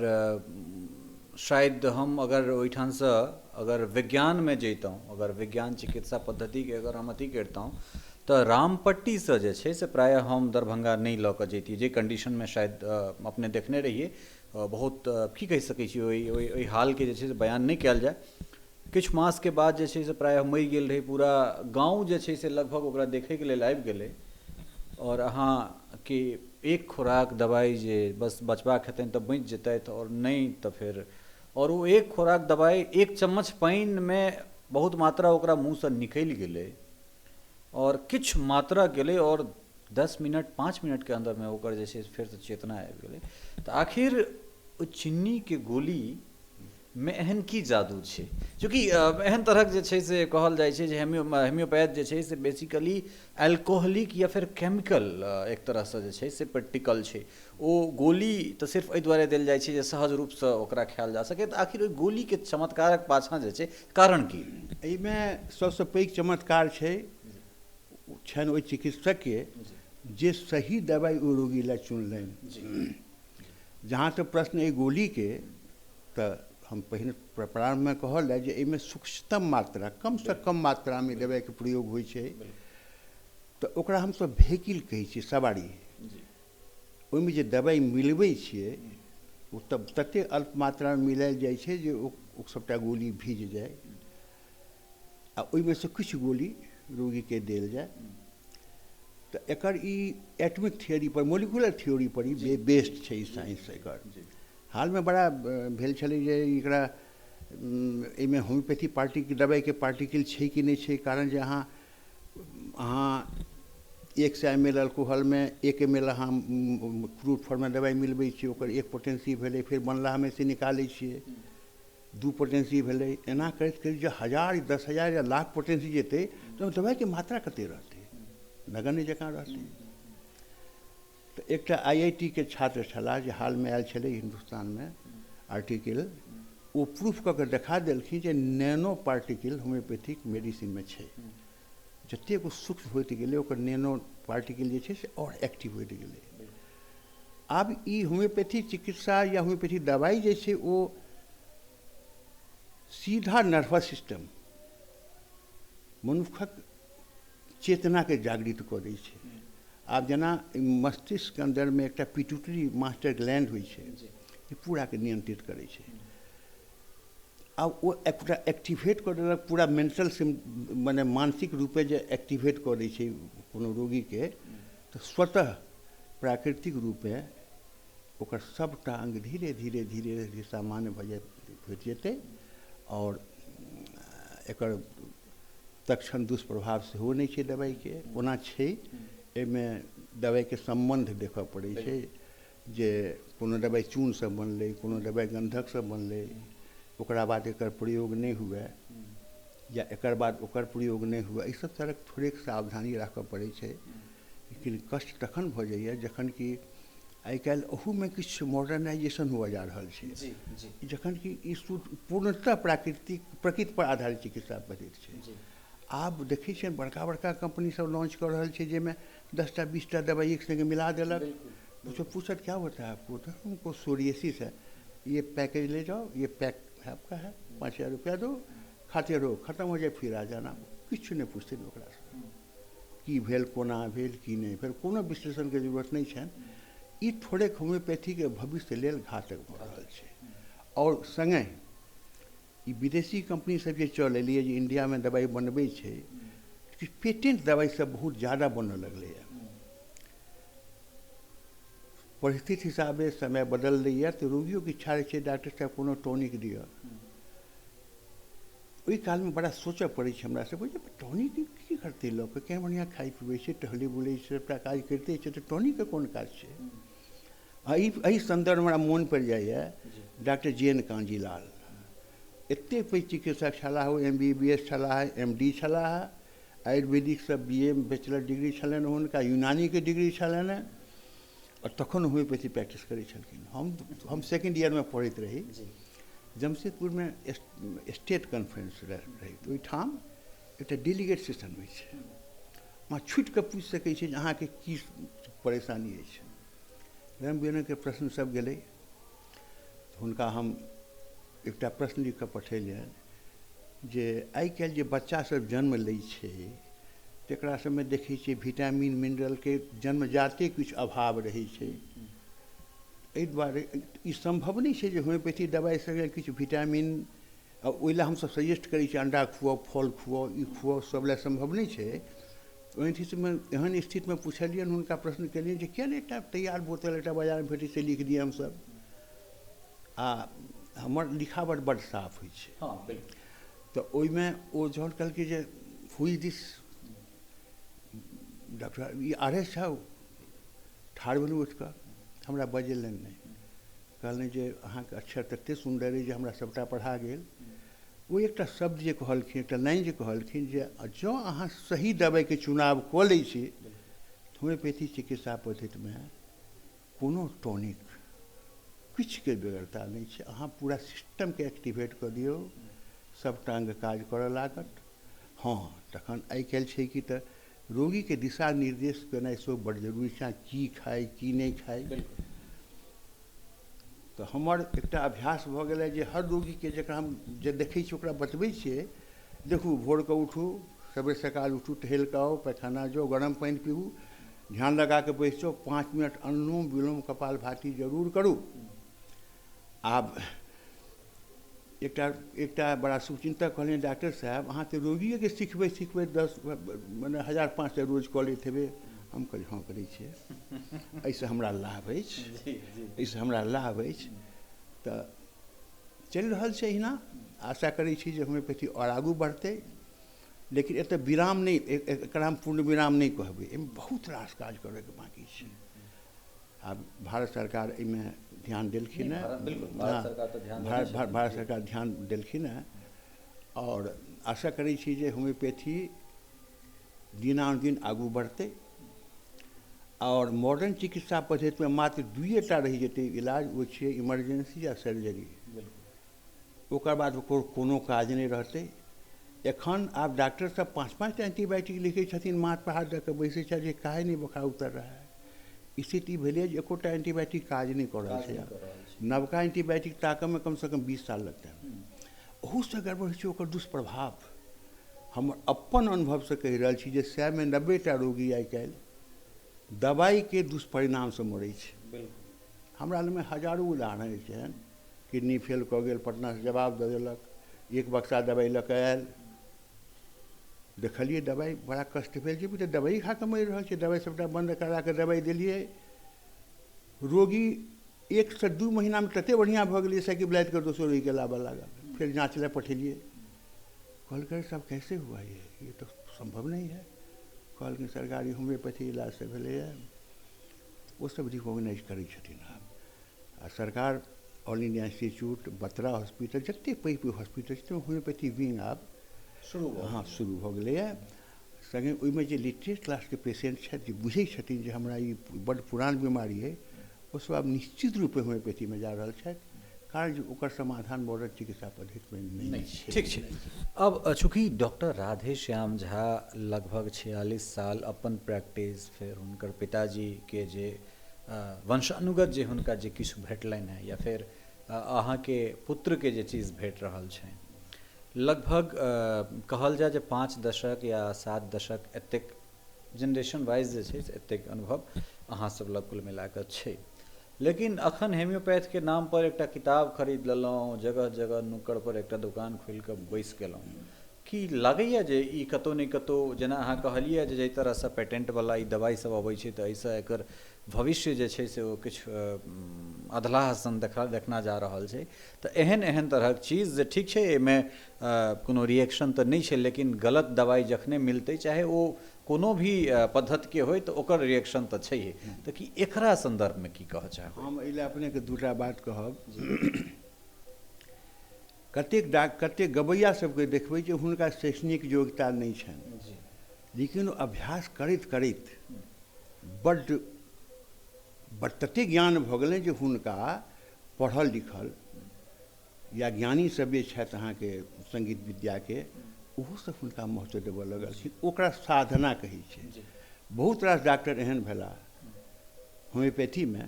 Speaker 1: शायद हम अगर ओहिठामसँ अगर विज्ञानमे जैतहुँ, अगर विज्ञान चिकित्सा पद्धतिके अगर हम अथी करितहुँ तऽ रामपट्टीसँ जे छै से प्रायः हम दरभंगा नहि लऽ कऽ जैतियै, जे कंडीशनमे शायद अपने देखने रहियै। बहुत की कहि सकै छी, ओहि ओहि ओहि हालके जे छै से बयान नहि कयल जाय। किछु मासके बाद जे छै से प्रायः मरि गेल रहै। पूरा गाँव जे छै से लगभग ओकरा देखैके लेल आबि गेलै। आओर अहाँके एक खोराक दवाइ जे बस बचबाक हेतनि तऽ बचि जेतथि, आओर नहि तऽ फेर, आओर ओ एक खोराक दवाइ 1 चम्मच पानिमे बहुत मात्रा ओकरा मुँहसँ निकलि गेलै आओर किछु मात्रा गेलै और 10 मिनट 5 मिनटके अन्दरमे ओकर जे छै फेरसँ चेतना आबि गेलै। तऽ आखिर ओ चिन्नीके गोलीमे एहन की जादू छै? चूँकि एहन तरहक जे छै से कहल जाइ छै जे होम्योपैथ जे छै से बेसिकली अल्कोहलिक या फेर केमिकल एक तरहसँ जे छै से प्रैक्टिकल छै। ओ गोली तऽ सिर्फ एहि दुआरे देल जाइ छै जे सहज रूपसँ ओकरा खायल जा सकै। तऽ आखिर ओहि गोलीके चमत्कारक पाछाँ जे छै कारण की?
Speaker 2: एहिमे सबसँ पैघ चमत्कार छै छनि ओहि चिकित्सकके जे सही दवाइ ओ रोगी लए चुनलनि। जहाँ तक प्रश्न एहि गोलीके, तऽ हम पहिने प्रारम्भमे कहल जे एहिमे सूक्ष्मतम मात्रा, कमसँ कम मात्रामे दवाइके प्रयोग होइ छै। तऽ ओकरा हमसब भेहिकिल कहै छियै, सवारी। ओहिमे जे दवाइ मिलबै छियै ओ तब ततेक अल्प मात्रामे मिलायल जाइ छै जे ओ सभटा गोली भीज जाय आ ओहिमे सँ किछु गोली रोगीके देल जाय। तऽ एकर ई एटमिक थियोरी पर, मोलिकुलर थियोरी पर ई बेस्ड छै ई साइंस एकर। हालमे बड़ा भेल छलै जे एकरा एहिमे होम्योपैथी पार्टी दवाइके पार्टिकल छै कि नहि छै, कारण जे अहाँ अहाँ 100 ml अल्कोहलमे 1 ml अहाँ क्रूड फॉर्ममे दवाइ मिलबै छियै, ओकर 1 पोटेंसी भेलै, फेर बनलाहमे से निकालै छियै, 2 पोटेंसी भेलै। एना करैत करैत जे 1000, 10,000 या लाख पोटेंसी जेतै तऽ दवाइके मात्रा कतेक रहतै? नगण्य जकाँ रहतै। तऽ एकटा IIT के छात्र छलाह जे हालमे आयल छलै हिन्दुस्तानमे आर्टिकल, ओ प्रूफ कऽ के देखा देलखिन जे नैनो पार्टिकल होम्योपैथिक मेडिसिनमे छै। जतेक ओ सूक्ष्म होइत गेलै ओकर नैनो पार्टिकल जे छै से आओर एक्टिव होइत गेलै। आब ई होम्योपैथी चिकित्सा या होम्योपैथी दवाइ जे छै ओ सीधा नर्वस सिस्टम, मनुष्यक चेतनाके जागृत कऽ दै छै। आब जेना मस्तिष्क अन्दरमे एकटा पिट्यूटरी मास्टर ग्लैंड होइ छै जे पूराके नियंत्रित करै छै। आब ओ एकटा एक्टिवेट कऽ देलक पूरा मेंटल, मने मानसिक रूपे जे एक्टिवेट कऽ दै छै कोनो रोगीके, तऽ स्वतः प्राकृतिक रूपे ओकर सभटा अङ्ग धीरे धीरे धीरे धीरे सामान्य भऽ जाइत जेतै आओर एकर तत्क्षण दुष्प्रभाव सेहो नहि छै दबाइके। ओना छै, एहिमे दबाइके सम्बन्ध देखऽ पड़ै छै जे कोनो दबाइ चूनसँ बनलै, कोनो दबाइ गन्धकसँ बनलै, ओकरा बाद एकर प्रयोग नहि हुए या एकर बाद ओकर प्रयोग नहि हुए, एहि सब तरहक थोड़ेक सावधानी राखऽ पड़ै छै। लेकिन कष्ट तखन भऽ जाइए जखन कि आइ काल्हि ओहूमे किछु मॉडर्नाइजेशन हुअ जा रहल छै, जखन कि ई पूर्णतः प्राकृतिक प्रकृतिपर आधारित चिकित्सा पद्धति छै। आब देखै छियनि बड़का बड़का कम्पनी सब लॉन्च कऽ रहल छै जाहिमे 10टा 20टा दबाइ एक सङ्गे मिला देलक। पूछत क्या होता है आपको, तो हमको सोरियसिस है, ये पैकेज ले जाओ, ये पैक आपका है, 5000 रुपया दो, खाते रहो, खत्म हो जाए फिर आ जाना। किछु नहि पुछथिन ओकरासँ की भेल, कोना भेल, की नहि भेल, कोनो विश्लेषणके जरूरत नहि छनि। ई थोड़ेक होम्योपैथीके भविष्य लेल घातक भऽ रहल छै। आओर सङ्गहि ई विदेशी कम्पनी सब जे चल एलैए जे इण्डियामे दबाइ बनबै छै, पेटेंट दबाइ सब बहुत ज्यादा बनऽ लगलैए। परिस्थिति हिसाबे समय बदललैए तऽ रोगियोके इच्छा रहै छै डॉक्टर साहेब कोनो टॉनिक दिअ। ओहि कालमे बड़ा सोचऽ पड़ै छै हमरा सबके जे टॉनिक की करतै लऽ कऽ, केहन बढ़िआँ खाइ पिबै छै, टहलै बुलै छै, सबटा काज करिते छै, तऽ टॉनिकके कोन काज छै। एहि सन्दर्भमे हमरा मोन पड़ि जाइए डॉक्टर जे एन कांजीलाल, एतेक पैघ चिकित्सक छलाह, ओ MBBS छलाह, MD छलाह, आयुर्वेदिकसँ BA bachelor degree छलनि हुनका, यूनानीके डिग्री छलनि, आओर तखन होम्योपैथी प्रैक्टिस करै छलखिन। हम सेकेंड ईयरमे पढ़ैत रही, जमशेदपुरमे स्टेट कॉन्फ्रेंस रहै, तऽ ओहिठाम एकटा डेलीगेट सेशन होइ छै, अहाँ छुटिकऽ पूछि सकै छी जे अहाँके की परेशानी अछि। रंग बिरंगके प्रश्न सब गेलै, हुनका हम एकटा प्रश्न लिखिकऽ पठेलियनि जे आइ काल्हि जे बच्चा सब जन्म लै छै तकरा सबमे देखै छियै विटामिन मिनरलके जन्मजाते किछु अभाव रहै छै, एहि दुआरे ई सम्भव नहि छै जे होम्योपैथी दबाइसँ किछु विटामिन, ओहि लए हमसब सजेस्ट करै छियै अंडा खुआउ, फल खुआउ, ई खुआउ, सब लए सम्भव नहि छै। ओहन स्थितिमे एहन स्थितिमे पुछलियनि हुनका, प्रश्न केलियनि जे किया नहि एकटा तैयार बोतल एकटा बाजारमे भेटै छै लिख दिअ हमसब, आ हमर लिखावट बड्ड साफ होइ छै। तऽ ओहिमे ओ जहन कहलकै जे हु is this doctor, ई आर एस साहब, ठाढ़ भेलहुँ उठिकऽ, हमरा बजेलनि नहि, कहलनि जे अहाँके अक्षर ततेक सुन्दर अइ जे हमरा सभटा पढ़ा गेल। ओ एकटा शब्द जे कहलखिन, एकटा लाइन जे कहलखिन जे जँ अहाँ सही दबाइके चुनाव कऽ लै छी होम्योपैथी चिकित्सा पद्धतिमे कोनो टॉनिक किछुके बेगरता नहि छै, अहाँ पूरा सिस्टमके एक्टिवेट कऽ दियौ, सभटा अङ्ग काज करऽ लागत। हँ, तखन आइ काल्हि छै कि तऽ रोगीके दिशा निर्देश केनाइ सेहो बड्ड जरूरी छै, अहाँ की खाइ की नहि खाइ। तऽ हमर एकटा अभ्यास भऽ गेलै जे हर रोगीके जकरा हम जे देखै छियै ओकरा बतबै छियै, देखू भोरके उठू, सबेर सकाल उठू, टहलि कऽ आउ, पैखाना जाउ, गरम पानि पीबू, ध्यान लगा कऽ बैस जाउ, 5 मिनट अनुलोम विलोम कपालभाति जरूर करू। आब एकटा एकटा बड़ा शुभचिन्तक कहलनि डॉक्टर साहब अहाँ तऽ रोगिएके सिखबैत सिखबैत 10 मने 1500 रोज कऽ लैत हेबै। हम कहलियै हँ करै छियै, एहिसँ हमरा लाभ अछि, एहिसँ हमरा लाभ अछि। तऽ चलि रहल छै एहिना, आशा करै छी जे होम्योपैथी आओर आगू बढ़तै, लेकिन एतऽ विराम नहि, एकरा हम पूर्ण विराम नहि कहबै, एहिमे बहुत रास काज करैके बाँकी छै। आब भारत सरकार एहिमे ध्यान देलखिन हेँ, भारत सरकार ध्यान देलखिन हेँ, आओर आशा करै छी जे होम्योपैथी दिनानुदिन आगू बढ़तै आओर मॉडर्न चिकित्सा पद्धतिमे मात्र 2टा रहि जेतै इलाज, ओ छियै इमरजेंसी आ सर्जरी, ओकर बाद ओकर कोनो काज नहि रहतै। एखन आब डॉक्टर सब 5-5टा एंटीबायोटिक लिखै छथिन, माथ पर हाथ दऽ कऽ बैसै छथि जे काहे नहि बोखार उतर रहा है। स्थिति भेलै जे एकोटा एंटीबायोटिक काज नहि कऽ रहल छै, नवका एंटीबायोटिक ताकऽमे कमसँ कम 20 साल लगतै। ओहूसँ गड़बड़ होइ छै ओकर दुष्प्रभाव। हमर अपन अनुभवसँ कहि रहल छी जे 100मे 90टा रोगी आइ काल्हि दबाइके दुष्परिणामसँ मरै छै। हमरा लगमे हजारो उदाहरण अछि एहन, किडनी फेल कऽ गेल, पटनासँ जवाब दऽ देलक, एक बक्सा दबाइ लऽ कऽ आयल, देखलियै दबाइ, बड़ा कष्ट भेल जे तऽ दबाइ खा कऽ मरि रहल छै। दबाइ सभटा बन्द करा कऽ दबाइ देलियै, रोगी 1 से 2 महीनामे ततेक बढ़िआँ भऽ गेलै, साइकिल लादि कऽ दोसर रोगीके लाबऽ लागल। फेर जाँच लए पठेलियै। कहलकै, साहब, कैसे हुआ ये? ये तो संभव नहीं है। कहलखिन, सरकारी होम्योपैथी इलाजसँ भेलैए। ओसभ रिकॉग्नाइज करै छथिन आब। आ सरकार, all India institute, Batra hospital, जतेक पैघ पैघ हॉस्पिटल छै, होम्योपैथी विंग आब
Speaker 1: शुरू भऽ
Speaker 2: हँ, शुरू भऽ गेलैए। सङ्गे ओहिमे जे लिटरेट क्लासके पेशेंट छथि, जे बुझै छथिन जे हमरा ई बड्ड पुरान बीमारी अइ, ओसभ आब निश्चित रूपे होम्योपैथीमे जा रहल छथि, कारण जे ओकर समाधान मॉडर्न चिकित्सा पद्धतिमे नहि छै।
Speaker 1: ठीक छै। अब चूँकि डॉक्टर राधेश्याम झा लगभग 46 साल अपन प्रैक्टिस, फेर हुनकर पिताजीके जे वंशानुगत जे हुनका जे किछु भेटलनि हेँ या फेर अहाँके पुत्रके जे चीज भेट रहल छनि, लगभग कहल जाय जे 5 दशक या 7 दशक, एतेक जेनरेशन वाइज जे छै से एतेक अनुभव अहाँ सब लग कुल मिला कऽ छै। लेकिन अखन होम्योपैथके नाम पर एकटा किताब खरीद लेलहुँ, जगह जगह नुक्कड़ पर एकटा दोकान खोलि कऽ बैस गेलहुँ। की लगैए जे ई कतहु ने कतहु, जेना अहाँ कहलियै जे जाहि तरहसँ पेटेंटवला ई दबाइ सब अबै छै, तऽ एहिसँ एकर भविष्य जे छै से ओ किछु अधलाह सन देखना जा रहल छै, तऽ एहन एहन तरहक चीज जे ठीक छै, एहिमे कोनो रिएक्शन तऽ नहि छै, लेकिन गलत दबाइ जखने मिलतै, चाहे ओ कोनो भी पद्धतिके होय, तऽ ओकर रिएक्शन तऽ छैहे। तऽ की एकरा सन्दर्भमे की कहऽ चाहबै?
Speaker 2: हम एहि लए अपनेके दूटा बात कहब। कतेक डाक कतेक गबैया सबके देखबै जे हुनका शैक्षणिक योग्यता नहि छनि, लेकिन ओ अभ्यास करैत करैत बड्ड बड ततेक ज्ञान भऽ गेलनि जे हुनका पढ़ल लिखल या ज्ञानी सब जे छथि अहाँके सङ्गीत विद्याके, ओहो सब हुनका महत्व देबऽ लगलखिन। ओकरा साधना कहै छै। बहुत रास डॉक्टर एहन भेला होम्योपैथीमे,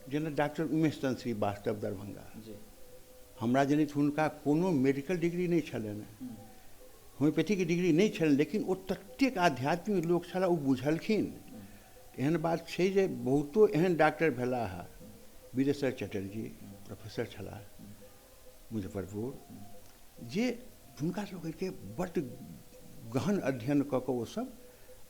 Speaker 2: जेना डॉक्टर उमेश चंद्र श्रीवास्तव, दरभंगा। हमरा जनैत हुनका कोनो मेडिकल डिग्री नहि छलनि हेँ, होम्योपैथीके डिग्री नहि छलनि, लेकिन ओ ततेक आध्यात्मिक लोक छलाह, ओ बुझलखिन। एहन बात छै जे बहुतो एहन डॉक्टर भेलाह हँ। वीरेश्वर चटर्जी प्रोफेसर छलाह मुजफ्फरपुर, जे हुनका सबके बड्ड गहन अध्ययन कऽ कऽ ओसभ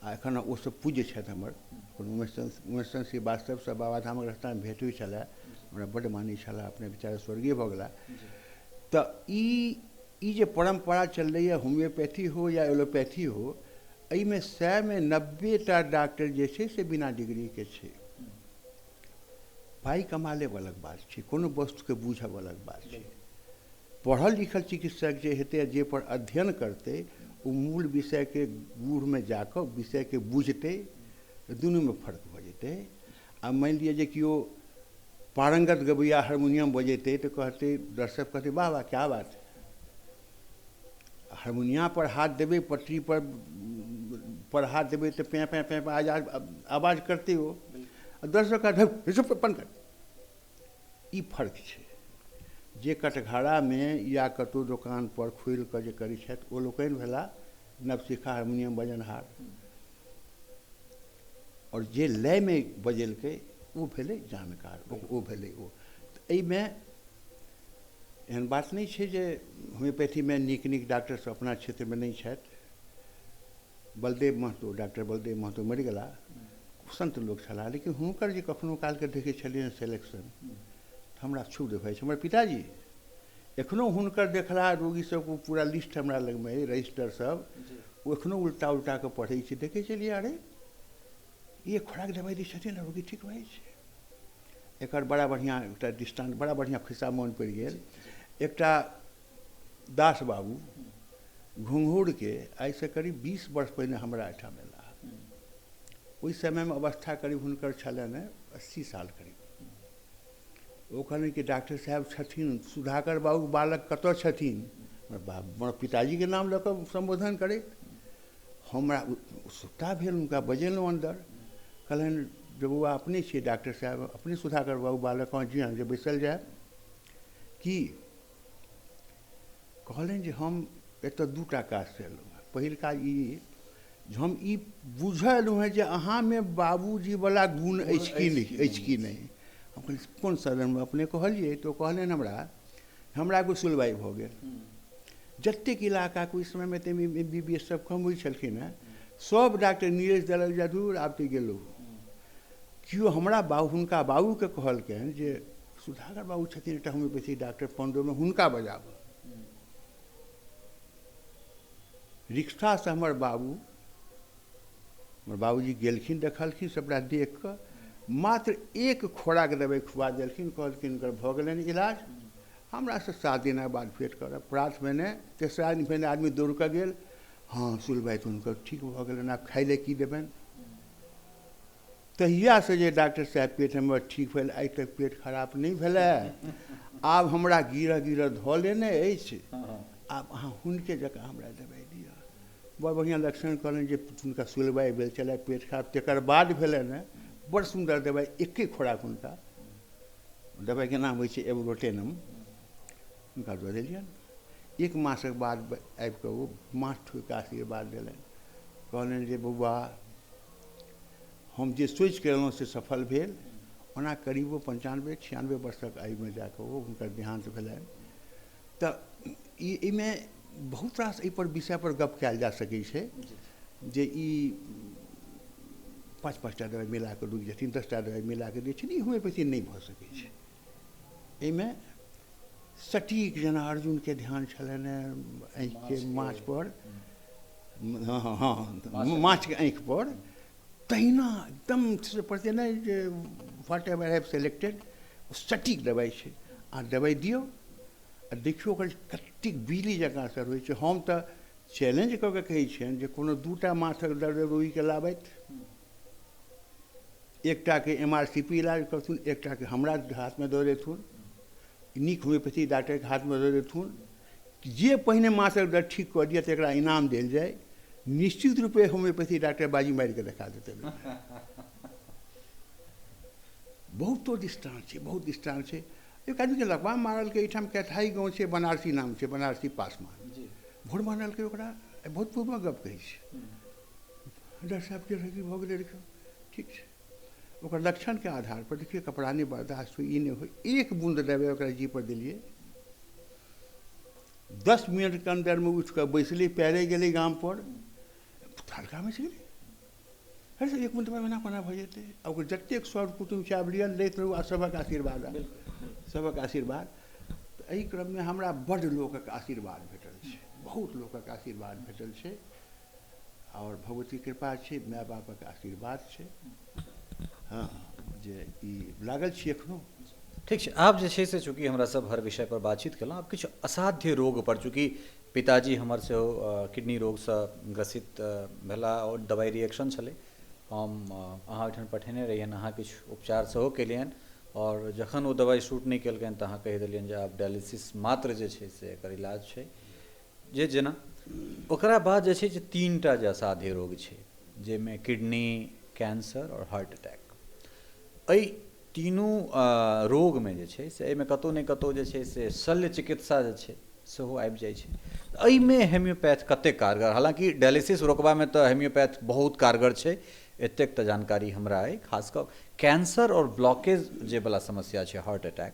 Speaker 2: आ एखन ओसभ पूज्य छथि हमर। उमेश चंद्र श्रीवास्तवसँ बाबाधामक रस्तामे भेट होइ छलए, हमरा बड्ड मानै छलाह। अपने बेचारा स्वर्गीय भऽ गेला। तऽ ई ई जे परम्परा चललैए, होम्योपैथी हो या एलोपैथी हो, एहिमे 100मे 90 टा डॉक्टर जे छै से बिना डिग्रीके छै। पाइ कमा लेब अलग बात छै, कोनो वस्तुके बूझब अलग बात छै। पढ़ल लिखल चिकित्सक जे हेतै, जे पर अध्ययन करतै, ओ मूल विषयके गूढ़मे जाकऽ विषयके बुझतै, तऽ दुनूमे फर्क भऽ जेतै। आ मानि लिअ जे केओ पारंगत गबैया हारमोनियम बजेतै, तऽ कहतै दर्शक, कहतै, "वाह वाह, क्या बात है।" हारमोनिया पर हाथ देबै, पटरी पर हाथ देबै, तऽ पें पें पें आवाज आवाज करतै ओ, आ दर्शक कहतै, "बंद कर।" ई फर्क छै। जे कटघरामे या कतहु दोकान पर खोलि कऽ जे करै छथि, ओ लोकनि भेला नवसिखा हारमोनियम बजेनहार, आओर जे लयमे बजेलकै ओ भेलै जानकार, ओ भेलै ओ। तऽ एहिमे एहन बात नहि छै जे होम्योपैथीमे नीक नीक डॉक्टर सब अपना क्षेत्रमे नहि छथि। बलदेव महतो, डॉक्टर बलदेव महतो मरि गेला, संत लोक छलाह, लेकिन हुनकर जे कखनो कालके देखै छलियनि सेलेक्शन, तऽ हमरा क्षुब्ध भऽ जाइ छै। हमर पिताजी एखनो हुनकर देखला रोगी सबके पूरा लिस्ट हमरा लगमे अइ, रजिस्टर सब, ओ एखनो उल्टा उल्टा कऽ पढ़ै छै। देखै छलियै, अरे, एक खोराक दबाइ दै छथिन, रोगी ठीक भऽ जाइ छै। एकर बड़ा बढ़िआँ एकटा दृष्टान्त, बड़ा बढ़िआँ खिस्सा मोन पड़ि गेल। एकटा दास बाबू घुंघुरके आइसँ करीब 20 वर्ष पहिने हमरा एहिठाम अयलाह। ओहि समयमे अवस्था करीब हुनकर छलनि 80 साल करीब। ओ कहलनि कि डॉक्टर साहेब छथिन, सुधाकर बाबू बालक कतऽ छथिन? हमर बाप, हमर पिताजीके नाम लऽ कऽ सम्बोधन करैत। हमरा उत्सुकता भेल, हुनका बजेलहुँ अन्दर। कहलनि जे बौआ, अपने छियै डॉक्टर साहेब, अपने सुधाकर बाबू बालक? हँ जी हँ, जे बैसल जाय। की कहलनि जे हम एतऽ दूटा काजसँ एलहुँ हेँ। पहिल काज ई जे हम ई बुझऽ एलहुँ हेँ जे अहाँमे बाबूजीवला गुण अछि कि नहि, अछि कि नहि। हम कहलियै, कोन सदनमे अपने कहलियै? तऽ ओ कहलनि, हमरा हमरा एगो सुलवाइ भऽ गेल। जतेक इलाकाके ओहि समयमे तऽ MBBS सब कम होइ छलखिन हेँ, सब डॉक्टर नीरज देलक जरूर आब तऽ गेलहुँ। केओ हमरा बाबू हुनका बाबूके कहलकनि जे सुधाकर बाबू छथिन एकटा होम्योपैथी डॉक्टर पंडौलमे, हुनका बजाबू। रिक्शासँ हमर बाबूजी गेलखिन, देखलखिन, सबटा देख कऽ मात्र एक खोराक दवाइ खुआ देलखिन, कहलखिन हुनकर भऽ गेलनि इलाज, हमरासँ 7 दिनक बाद भेँट करब। प्रात भेने तेसरा दिन भेने आदमी दौड़ कऽ गेल, हँ सुलभाइ तऽ हुनकर ठीक भऽ गेलनि, आब खाइ लए की देबनि। तहियासँ जे डॉक्टर साहेब पेट हमर ठीक भेल, आइ तक पेट खराब नहि भेलै। आब हमरा गिरह गिरह धऽ लेने अछि, आब अहाँ हुनके जकाँ हमरा दवाइ दिअ। बड़ बढ़िआँ लक्षण कहलनि जे हुनका सुलबाइ भेल छलै पेट खराब, तकर बाद भेलनि हेँ बड़ सुन्दर दवाइ, एके खोराक हुनका दवाइके नाम होइ छै एवरोटेनम, हुनका दऽ देलियनि। 1 मासक बाद आबिकऽ ओ माथ ठोकि आशीर्वाद देलनि, कहलनि जे बौआ हम जे सोचि कऽ एलहुँ से सफल भेल। ओना करीबो 95-96 वर्षक आयुमे जाकऽ ओ हुनकर देहान्त भेलनि। तऽ एहिमे बहुत रास एहिपर विषयपर गप कयल जा सकै छै जे ई 5-5 टा दवाइ मिला कऽ रुकि जेथिन, 10 टा दवाइ मिला कऽ दै छथिन, ई होम्योपैथी नहि भऽ सकै छै। एहिमे सटीक जेना अर्जुनके ध्यान छलनि आँखिके माछपर, हँ हँ माछके आँखिपर, तहिना एकदम से नहि जे what ever have selected, सटीक दवाइ छै। अहाँ दवाइ दियौ आ देखियौ ओकर कतेक बिजली जकाँ असर होइ छै। हम तऽ चैलेंज कऽ के कहै छियनि जे कोनो 2टा माथक दर्द रोगीके लाबथि, एकटाके MRCP इलाज करथुन, एकटाके हमरा हाथमे दऽ देथुन, नीक होम्योपैथी डॉक्टरके हाथमे दऽ देथुन, जे पहिने माथक दर्द ठीक कऽ दिअ तकरा इनाम देल जाय। निश्चित रूपे होम्योपैथी डॉक्टर बाजी मारि कऽ देखा देतै। बहुतो दृष्टान्त छै, बहुत दृष्टान्त छै। एक आदमीके लकवा मारलकै, एहिठाम कैथाई गाँव छै, बनारसी नाम छै, बनारसी पासवान, भोर मारलकै ओकरा, बहुत पूर्वक गप कहै छै। डॉक्टर साहबके भऽ गेलै, देखियौ ठीक छै, ओकर लक्षणके आधार पर देखियौ कपड़ा नहि बर्दाश्त होइ, ई नहि होइ, 1 बून्द दवाइ ओकरा जीपर देलियै, 10 मिनटके अन्दरमे उठि कऽ बैसलै, पैरे गेलै गामपर, हल्का मचि गेलै। अरे सर 1 बून्द दवाइ एना कोना भऽ जेतै। आ ओकर जतेक सर कुटुम्ब छै आब लिअ लैत रहू, आ सभक आशीर्वाद, सभक आशीर्वाद। तऽ एहि क्रममे हमरा बड्ड लोकक आशीर्वाद भेटल छै, बहुत लोकक आशीर्वाद भेटल छै, आओर भगवतीके कृपा छै, माय बापक आशीर्वाद छै, हँ जे ई लागल छी एखनो।
Speaker 1: ठीक छै, आब जे छै से चूँकि हमरा सब हर विषय पर बातचीत केलहुँ, आब किछु असाध्य रोग पर, चूँकि पिताजी हमर सेहो किडनी रोगसँ ग्रसित भेला आओर दवाइ रिएक्शन छलै, हम अहाँ ओहिठाम पठेने रहियनि, अहाँ किछु उपचार सेहो केलियनि, आओर जखन ओ दवाइ शूट नहि केलकनि तऽ अहाँ कहि देलियनि जे आब डायलिसिस मात्र जे छै से एकर इलाज छै। जे जेना ओकरा बाद जे छै से 3 टा जे असाध्य रोग छै, जाहिमे किडनी, कैंसर आओर हार्ट अटैक, एहि तीनू रोगमे जे छै से एहिमे कतहु ने कतहु जे छै से शल्य चिकित्सा जे छै सेहो आबि जाइ छै। एहिमे होम्योपैथ कतेक कारगर, हालाँकि डायलिसिस रोकबामे तऽ होम्योपैथ बहुत कारगर छै, एतेक तऽ जानकारी हमरा अइ। खास कऽ कैंसर आओर ब्लॉकेज जे वला समस्या छै, हार्ट अटैक,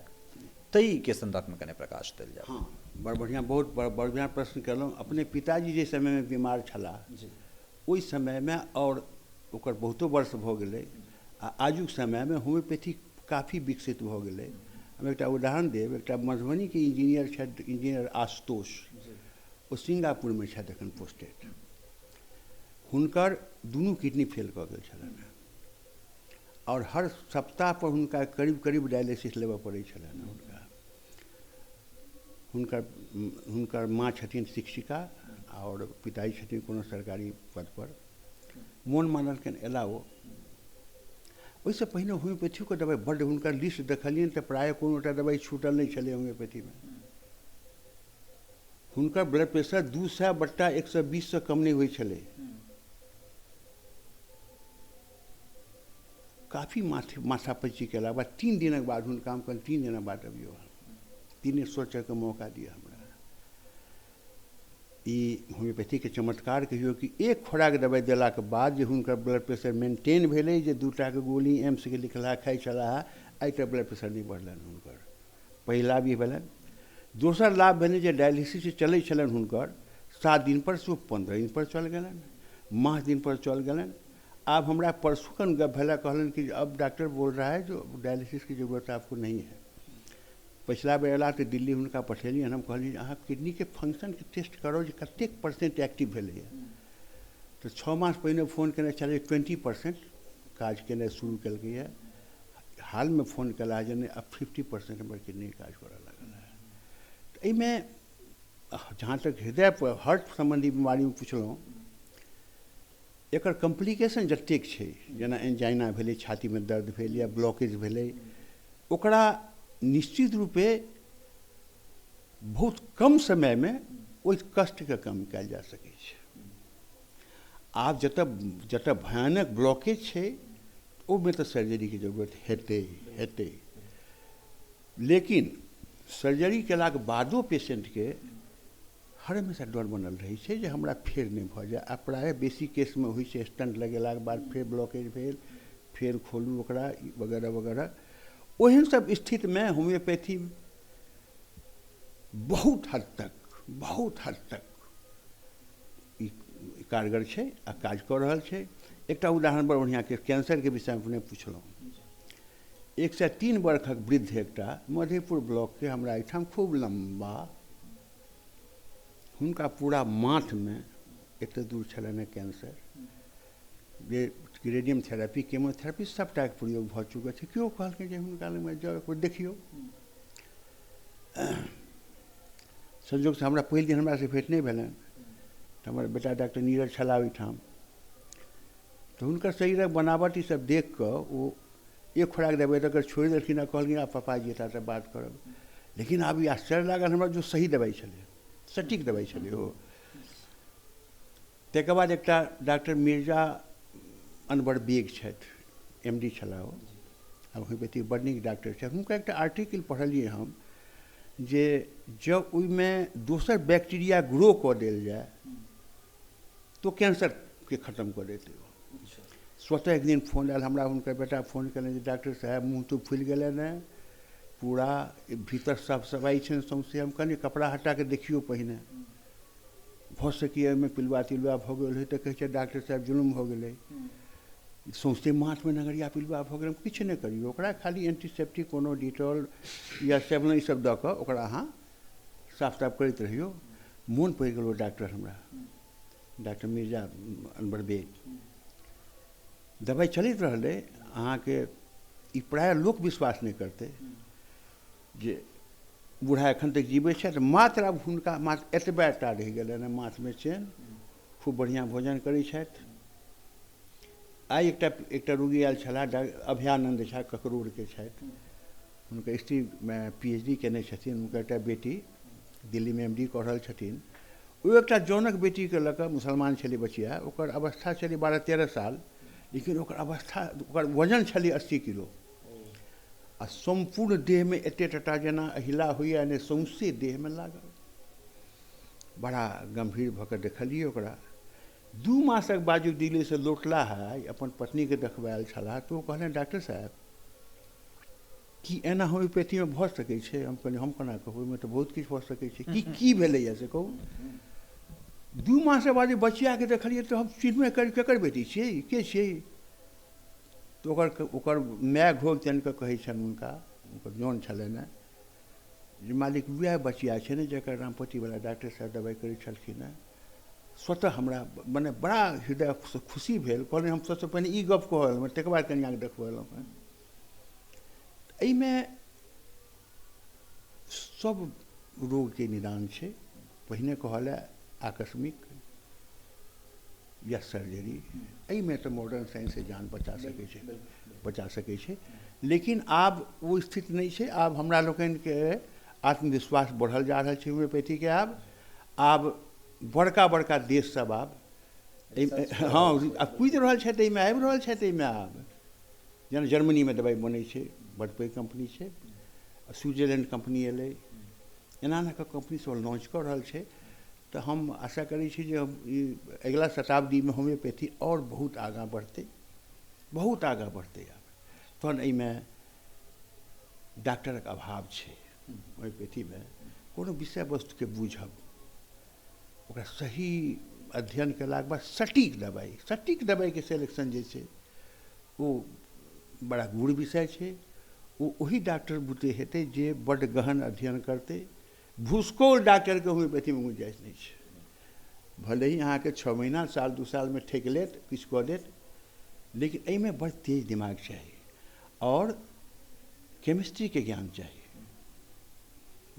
Speaker 1: ताहिके सन्दर्भमे कने प्रकाश देल जाय।
Speaker 2: हँ, बड़ बढ़िआँ, बहुत बढ़िआँ प्रश्न केलहुँ। अपने पिताजी जे समयमे बीमार छलाह ओहि समयमे, आओर ओकर बहुतो वर्ष भऽ गेलै, आ आजुक समयमे होम्योपैथी काफी विकसित भऽ गेलै। हम एकटा उदाहरण देब, एकटा मधुबनीके इंजीनियर छथि, इंजीनियर आशुतोष, ओ सिंगापुरमे छथि एखन पोस्टेड। हुनकर दुनू किडनी फेल कऽ गेल छलनि आओर हर सप्ताह पर हुनका करीब करीब डायलिसिस लेबऽ पड़ै छलनि। हुनका हुनकर माँ छथिन शिक्षिका आओर पिताजी छथिन कोनो सरकारी पदपर। मोन मानलकनि एला ओ। ओहिसँ पहिने होम्योपैथियोके दवाइ बड्ड, हुनकर लिस्ट देखलियनि तऽ प्रायः कोनो दवाइ छूटल नहि छलै होम्योपैथीमे। हुनकर ब्लड प्रेशर 200/120 से कम नहि होइ छलै। काफी माथापच्ची केला बाद 3 दिनक बाद हुनका हम कहलियनि 3 दिनक बाद अबियौ, 3 दिन सोचैके मौका दिअ हमरा। ई होम्योपैथीके चमत्कार कहियौ कि एक खोराक दवाइ देलाके बाद जे हुनकर ब्लड प्रेशर मेंटेन भेलै, जे 2टाके गोली एम्सके लिखला खाइ छलाह, आइ तक ब्लड प्रेशर नहि बढ़लनि हुनकर। पहिला भी भेलनि। दोसर लाभ भेलै जे डायलिसिस चलै छलनि हुनकर 7 दिन पर से 15 दिन पर चल गेलनि, मास दिन पर चल गेलनि। आब हमरा परसुकन गप भेला, कहलनि कि अब डॉक्टर बोल रहा है जो डायलिसिस की जरूरत आपको नहीं है। पछिला बेर अयला तऽ दिल्ली हुनका पठेलियनि, हम कहलियनि अहाँ किडनीके फंक्शनके टेस्ट करू जे कतेक परसेंट एक्टिव भेलैए। तऽ 6 मास पहिने फोन केने छलै 20% काज केनाइ शुरू केलकैए, हालमे फोन केला जे नहि अब 50% हमर किडनी काज करऽ लागल है। तऽ एहिमे जहाँ तक हृदय हार्ट सम्बन्धी बीमारीमे पुछलहुँ, एकर कॉम्प्लिकेशन जतेक छै, जेना एंजाइना भेलै, छातीमे दर्द भेल या ब्लॉकेज भेलै, ओकरा निश्चित रूपे बहुत कम समयमे ओहि कष्टके कम कयल जा सकै छै। आब जतऽ जतऽ भयानक ब्लॉकेज छै ओहिमे तऽ सर्जरीके जरूरत हेतै हेतै, लेकिन सर्जरी केलाके बादो पेशेंटके हर हमेशा डर बनल रहै छै जे हमरा फेर नहि भऽ जाय। आ प्रायः बेसी केसमे होइ छै स्टंट लगेलाके बाद फेर ब्लॉकेज भेल, फेर खोलू ओकरा वगैरह वगैरह। ओहन सब स्थितिमे होम्योपैथी बहुत हद तक ई कारगर छै आ काज कऽ रहल छै। एकटा उदाहरण बड़ बढ़िआँ के कैंसरके विषयमे अपने पुछलहुँ। 103 वर्षक वृद्ध एकटा मधेपुर ब्लॉकके हमरा एहिठाम खूब लम्बा, हुनका पूरा माथमे एते दूर छलनि कैंसर, जे रेडियम थेरेपी केमोथेरेपी सबटाके प्रयोग भऽ चुकल छै। केओ कहलकै जे हुनका लगमे जाउ एक बेर देखियौ। संजोगसँ हमरा पहिल दिन हमरासँ भेट नहि भेलनि, तऽ हमर बेटा डॉक्टर नीरज छलाह ओहिठाम, तऽ हुनकर शरीरक बनावट ईसब देख कऽ ओ एक खोराक दबाइ दऽ कऽ छोड़ि देलखिन आ कहलखिन आब पापाजी एता तऽ बात करब। लेकिन आब ई आश्चर्य लागल हमरा जो सही दबाइ छलै, सटीक दबाइ छलै ओ। तकर बाद एकटा डॉक्टर मिर्जा अनवर बेग छथि, MD छलाह ओ, आब होम्योपैथी बड़ नीक डॉक्टर छथि। हुनका एकटा आर्टिकल पढ़लियै हम जे जब ओहिमे दोसर बैक्टीरिया ग्रो कऽ देल जाय तो कैंसरके खत्म कऽ देतै ओ। स्वतः एक दिन फोन आयल हमरा, हुनकर बेटा फोन केलनि जे डॉक्टर साहेब मुँह तो फुलि गेलनि हेँ, पूरा भीतर साफ सफाइ छनि सौँसे। हम कहलियै कपड़ा हटा कऽ देखियौ पहिने, भऽ सकैए ओहिमे पिलुआ तिलुआ भऽ गेल होइ। तऽ कहै छै डॉक्टर साहेब जुलुम भऽ गेलै, सौँसे माथमे नगरिया पिलुआ भऽ गेलै। किछु नहि करियौ ओकरा, खाली एंटीसेप्टिक कोनो डिटॉल या सेवलन ईसब दऽ कऽ ओकरा अहाँ साफ साफ करैत रहियौ। मोन पड़ि गेल ओ डॉक्टर हमरा, डॉक्टर मिर्जा अनवर बेग। दबाइ चलैत रहलै। अहाँके ई प्रायः लोक विश्वास नहि करतै जे बूढ़ा एखन तक जीबै छथि, मात्र आब हुनका मात्र एतबे टा रहि गेलनि हेँ माथमे चेन, खूब बढ़िआँ भोजन करै छथि। आइ एकटा एकटा रोगी आयल छलाह, अभयानन्द झा ककरोरके छथि, हुनकर स्त्री PhD केने छथिन, हुनकर एकटा बेटी दिल्लीमे MD कऽ रहल छथिन। ओ एकटा जनक बेटीके लऽ कऽ, मुसलमान छलै बचिया, ओकर अवस्था छलै 12-13 साल, लेकिन ओकर अवस्था, ओकर वजन छलै 80 किलो आ सम्पूर्ण देहमे एते टटा जेना अहिला होइए ने सौँसे देहमे लागल। बड़ा गम्भीर भऽ कऽ देखलियै ओकरा। 2 मासक बाद जो दिल्लीसँ लौटला है, अपन पत्नीके देखबा आयल छलाह, तऽ ओ कहलनि डॉक्टर साहेब की एना होम्योपैथीमे भऽ सकै छै? हम कहलियै हम कोना कहू, ओहिमे तऽ बहुत किछु भऽ सकै छै, की की भेलैए से कहू। 2 मासक बाद जे बचियाके देखलियै तऽ हम चिन्हबे करी केकर बेटी छियै, के छियै। तऽ ओकर माय घोघ तानि कऽ कहै छनि हुनका, हुनकर जन छलनि हेँ, जे मालिक वएह बचिया छै ने जकर रामपट्टीवला डॉक्टर साहेब दबाइ करै छलखिन हेँ। स्वतः हमरा मने बड़ा हृदयसँ खुशी भेल। कहलनि हम सबसँ पहिने ई गप कहऽ एलहुँ, तकर बाद कनिआँके देखबऽ एलहुँ हेँ। एहिमे सब रोगके निदान छै, पहिने कहल आकस्मिक या सर्जरी, एहिमे तऽ मॉडर्न साइंससँ जान बचा सकै छै, बचा सकै छै। लेकिन आब ओ स्थिति नहि छै। आब हमरा लोकनिके आत्मविश्वास बढ़ल जा रहल छै होम्योपैथीके। आब बड़का बड़का देश सब आब हँ आब कुदि रहल छथि एहिमे, आबि रहल छथि एहिमे। आब जेना जर्मनीमे दबाइ बनै छै, बड़ पैघ कम्पनी छै, स्विट्जरलैंड कम्पनी एलै, एना एना कऽ कम्पनी सब लॉन्च कऽ रहल छै। तऽ हम आशा करै छी जे ई अगिला शताब्दीमे होम्योपैथी आओर बहुत आगाँ बढ़तै, बहुत आगाँ बढ़तै। आब तहन एहिमे डॉक्टरक अभाव छै होम्योपैथीमे, कोनो विषय वस्तुके बुझब, ओकरा सही अध्ययन केलाके बाद सटीक दबाइ, सटीक दबाइके सेलेक्शन जे छै ओ बड़ा गूढ़ विषय छै। ओ ओही डॉक्टर बुते हेतै जे बड्ड गहन अध्ययन करतै। भूसकोल डॉक्टरके होम्योपैथीमे गुंजाइश नहि छै। भले ही अहाँके 6 महीना साल 2 सालमे ठकि लेत, किछु कऽ देत, लेकिन एहिमे बड़ तेज दिमाग चाही आओर केमिस्ट्रीके ज्ञान चाही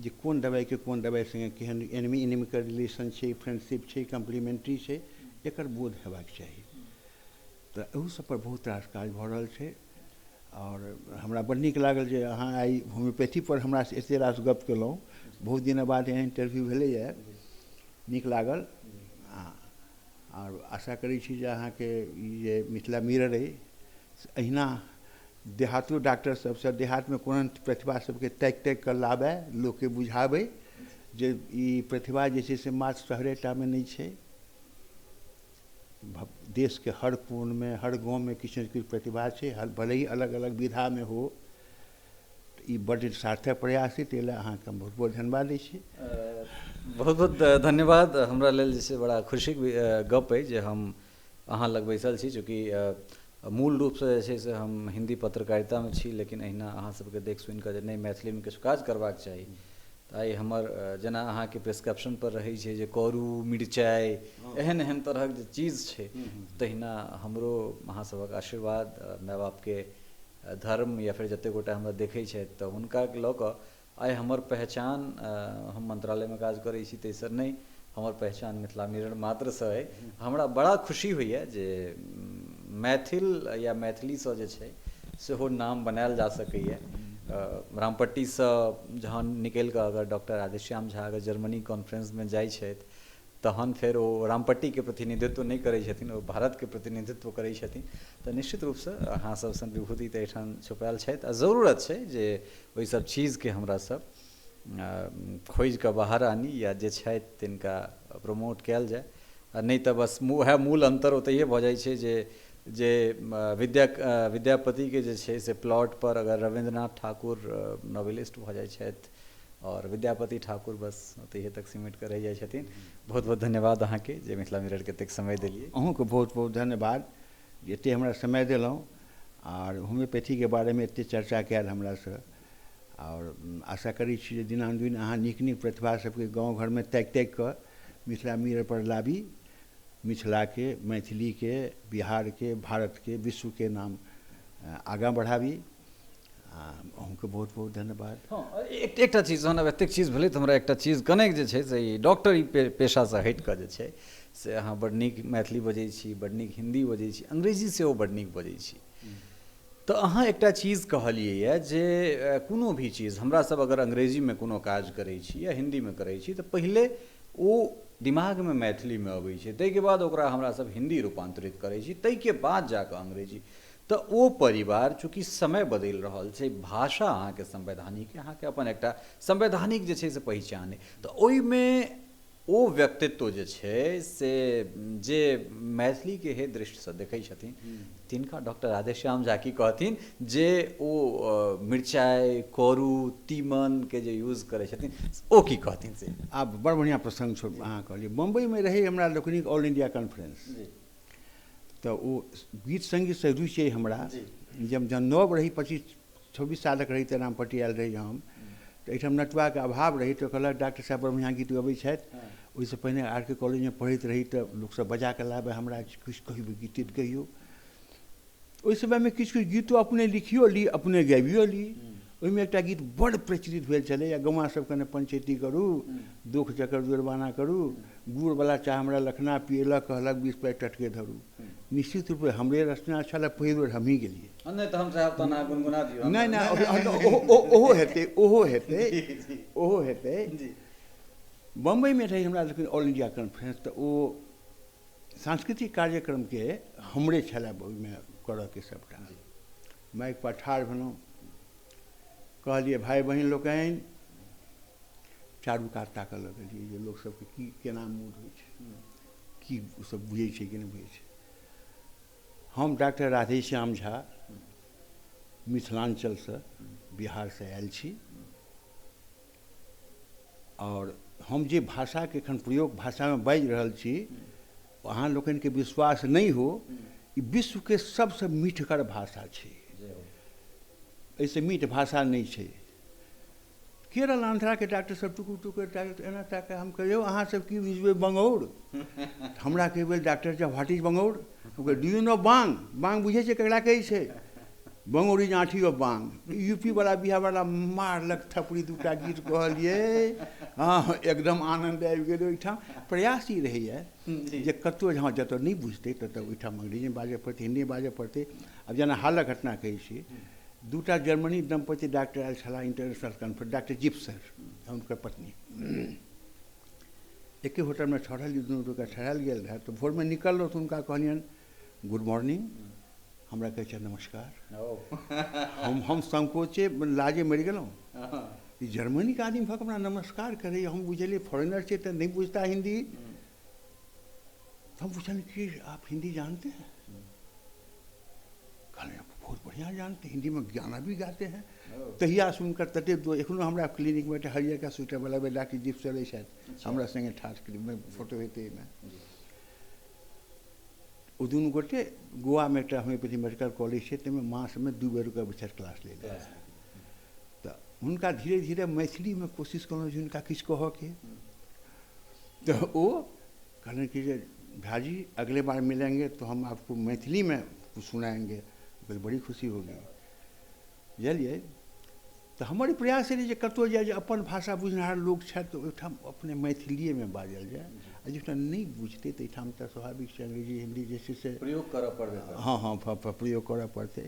Speaker 2: जे कोन दबाइके कोन दबाइ सङ्गे केहन एनिमी इनिमीके रिलेशन छै, फ्रेंडशिप छै, कम्प्लीमेंट्री छै, एकर बोध हेबाक चाही। तऽ एहू सबपर बहुत रास काज भऽ रहल छै। आओर हमरा बड़ नीक लागल जे अहाँ आइ होम्योपैथीपर हमरासँ एते रास गप केलहुँ। बहुत दिनक बाद एहन इंटरव्यू भेलैए, नीक लागल। आओर आशा करै छी जे अहाँके ई जे मिथिला मिरर अइ अहिना देहातो डॉक्टर सबसँ देहातमे कोना प्रतिभा सबके ताकि ताकि कऽ लाबै, लोकके बुझाबै जे ई प्रतिभा जे छै से मात्र शहरेटामे नहि छै, देशके हर कोनमे हर गाँवमे किछु ने किछु प्रतिभा छै, हर भले ही अलग अलग विधामे हो। ई बड्ड सार्थक प्रयास छै, ताहि लए अहाँके हम बहुत बहुत धन्यवाद दै छी।
Speaker 1: बहुत बहुत धन्यवाद। हमरा लेल जे छै बड़ा खुशीके गप अइ जे हम अहाँ लग बैसल छी, चूँकि मूल रूपसँ जे छै से हम हिन्दी पत्रकारितामे छी, लेकिन अहिना अहाँ सबके देख सुनिकऽ जे नहि मैथिलीमे किछु काज करबाक चाही, तऽ आइ हमर जेना अहाँके प्रिस्क्रिप्शनपर रहै छै जे करू मिरचाइ एहन एहन तरहक जे चीज छै, तहिना हमरो अहाँ सबक आशीर्वाद, माय बापके धर्म या फेर जतेक गोटा हमरा देखै छथि तऽ हुनका लऽ कऽ आइ हमर पहचान, हम मंत्रालयमे काज करै छी ताहिसँ नहि, हमर पहचान मिथिला मिरर मात्रसँ अइ। हमरा बड़ा खुशी होइए जे मैथिल या मैथिलीसँ जे छै सेहो नाम बनायल जा सकैए। रामपट्टीसँ जहन निकलि कऽ अगर डॉक्टर राधेश्याम झा अगर जर्मनी कॉन्फ्रेंसमे जाइ छथि तहन फेर ओ रामपट्टीके प्रतिनिधित्व नहि करै छथिन, ओ भारतके प्रतिनिधित्व करै छथिन। तऽ निश्चित रूपसँ अहाँ सब सन विभूति तऽ एहिठाम छुपायल छथि आ जरूरत छै जे ओहि सब चीजके हमरा सब खोजि कऽ बाहर आनी या जे छथि तिनका प्रमोट कयल जाय। आ नहि तऽ बस उएह मूल अन्तर ओतहिए भऽ जाइ छै जे जे विद्यापतिके जे छै से प्लॉटपर अगर रविन्द्रनाथ ठाकुर नॉवेलिस्ट भऽ जाइ छथि आओर विद्यापति ठाकुर बस ओतहिए तक सिमटि कऽ रहि जाइ छथिन। बहुत बहुत धन्यवाद अहाँके जे मिथिला मिररके एतेक समय देलियै।
Speaker 2: अहूँके बहुत बहुत धन्यवाद जे एतेक हमरा समय देलहुँ आओर होम्योपैथीके बारेमे एतेक चर्चा कयल हमरासँ। आओर आशा करै छी जे दिनानुदिन अहाँ नीक नीक प्रतिभा सबके गाँव घरमे ताकि ताकि कऽ मिथिला मिररपर लाबी, मिथिलाके, मैथिलीके, बिहारके, भारतके, विश्वके नाम आगाँ बढ़ाबी। अहूँके बहुत बहुत धन्यवाद।
Speaker 1: हँ, एकटा चीज जहन आब एतेक चीज भेलै तऽ हमरा एकटा चीज कनेक जे छै से ई डॉक्टरी पेशासँ हटि कऽ जे छै से अहाँ बड़ नीक मैथिली बजै छी, बड़ नीक हिन्दी बजै छी, अंग्रेजी सेहो बड़ नीक बजै छी। तऽ अहाँ एकटा चीज कहलियैए जे कोनो भी चीज हमरा सब अगर अंग्रेजीमे कोनो काज करै छी या हिन्दीमे करै छी तऽ पहिले ओ दिमागमे मैथिलीमे अबै छै, ताहिके बाद ओकरा हमरा सब हिन्दी रूपान्तरित करै छी, ताहिके बाद जाकऽ अंग्रेजी। तऽ ओ परिवार चूँकि समय बदलि रहल छै, भाषा अहाँके संवैधानिक, अहाँके अपन एकटा संवैधानिक जे छै से पहिचान अइ, तऽ ओहिमे ओ व्यक्तित्व जे छै से जे मैथिलीके हे दृष्टिसँ देखै छथिन तिनका डॉक्टर राधेश्याम झा की कहथिन जे ओ मिरचाइ करू तीमनके जे यूज करै छथिन ओ की कहथिन से?
Speaker 2: आब बड़ बढ़िआँ प्रसङ्ग छौ अहाँ कहलियै। बम्बइमे रहै हमरा लोकनिक ऑल इंडिया कॉन्फ्रेंस, तऽ ओ गीत सङ्गीतसँ रुचि अइ हमरा। जब जहन नव रही, 25-26 सालक रही तऽ रामपट्टी आयल रही हम, तऽ एहिठाम नटुआके अभाव रही तऽ कहलक डॉक्टर साहब बड़ बढ़िआँ गीत गबै छथि। ओहिसँ पहिने आर के कॉलेजमे पढ़ैत रही तऽ लोकसब बजा कऽ लाबै हमरा, किछु कहियो गीत तीत कहियो। ओहि समयमे किछु किछु गीतो अपने लिखियो ली, अपने गाबियो ली। ओहिमे एकटा गीत बड़ प्रचलित भेल छलैए, गौआँ सब कने पंचैती करू, दोख जकर जुर्माना करू, गुड़वला चाह हमरा लखना पियलक कहलक 20 पाइ टटके धरू। निश्चित रूपे हमरे रचना छल, पहिल बेर हमहीँ गेलियै।
Speaker 1: नहि तऽ हम साहब तऽ गुनगुना दियौ।
Speaker 2: नहि नहि, ओहो हेतै, ओहो हेतै, ओहो हेतै। बम्बइमे रहै हमरा लोकनि ऑल इंडिया कॉन्फ्रेंस, तऽ ओ सांस्कृतिक कार्यक्रमके हमरे छलए ओहिमे करऽके सबटा। माइक पर ठाढ़ भेलहुँ, कहलियै भाय बहिन लोकनि, चारू कात ताकऽ लगलियै जे लोकसबके की केना मूड होइ छै, की ओसब बुझै छै कि नहि बुझै छै। हम डॉक्टर राधेश्याम झा मिथिलाञ्चलसँ, बिहारसँ आयल छी। आओर हम जे भाषाके एखन प्रयोग भाषामे बाजि रहल छी, अहाँ लोकनिके विश्वास नहि हो, ई विश्वके सबसँ मीठगर भाषा छै। एहिसँ मीठ भाषा नहि छै। केरल आन्ध्राके डॉक्टर सब टुकुर टुकुर डॉक्टर एना ताके, हम कहियौ अहाँ सब की बुझबै बंगौर? हमरा कहि भेल डॉक्टर साहब, what is बंगौर? हम कहै, do you know बांग? बांग बुझै छै ककरा कहै छै? बंगौर is आँठी ऑफ बांग। यूपी वाला, बिहार वाला मारलक थपड़ी। दूटा गीत कहलियै, हँ, एकदम आनन्द आबि गेल। ओहिठाम प्रयास ई रहैया जे कतहु जहाँ जतऽ नहि बुझतै ततऽ ओहिठाम अंग्रेजीमे बाजऽ पड़तै, हिन्दीमे बाजऽ पड़तै। आब जेना हालक घटना कहै छी, दूटा जर्मनी दम्पति डॉक्टर आयल छलाह इंटरनेशनल कॉन्फ्रेंस, डॉक्टर जिप्सर आ हुनकर पत्नी। एके होटलमे ठहरल, दुनू गोटे ठहरायल गेल रहए। तऽ भोरमे निकललहुँ तऽ हुनका कहलियनि गुड मॉर्निंग। हमरा कहै छै नमस्कार। हम संकोचे लाजे मरि गेलहुँ। ई जर्मनीके आदमी भऽ कऽ हमरा नमस्कार करैए। हम बुझलियै फॉरेनर छै तऽ नहि बुझता हिन्दी। तऽ हम पुछलियै कि आप हिन्दी जानते हैं? कहलियै बहुत बढ़िआँ जानते हैं, हिंदी में गाना भी गाते हैं। तहिया सुनकर तते एखनो हमरा क्लिनिकमे एकटा हरियरका स्वेटरवला डॉक्टर जीप चलै छथि, हमरा सङ्गे ठाढ़, फोटो हेतै एहिमे। ओ दुनू गोटे गोवामे एकटा होम्योपैथी मेडिकल कॉलेज छै, ताहिमे मासमे 2 बेर रुकबै छथि क्लास लै लए। तऽ हुनका धीरे धीरे मैथिलीमे कोशिश केलहुँ जे हुनका किछु कहऽके, तऽ ओ कहलनि कि जे झाजी, अगले बार मिलेंगे तो हम आपको मैथिली में कुछ सुनाएंगे, बड़ी खुशी होगी। बुझलियै? तऽ हमर प्रयास रहै जे कतहु जाय, जे अपन भाषा बुझनिहार लोक छथि तऽ ओहिठाम अपने मैथिलीएमे बाजल जाय, आ जाहिठाम नहि बुझतै ताहिठाम तऽ स्वाभाविक छै अंग्रेजी हिन्दी जे छै से
Speaker 1: प्रयोग करऽ पड़बै।
Speaker 2: हँ, प्रयोग करऽ पड़तै।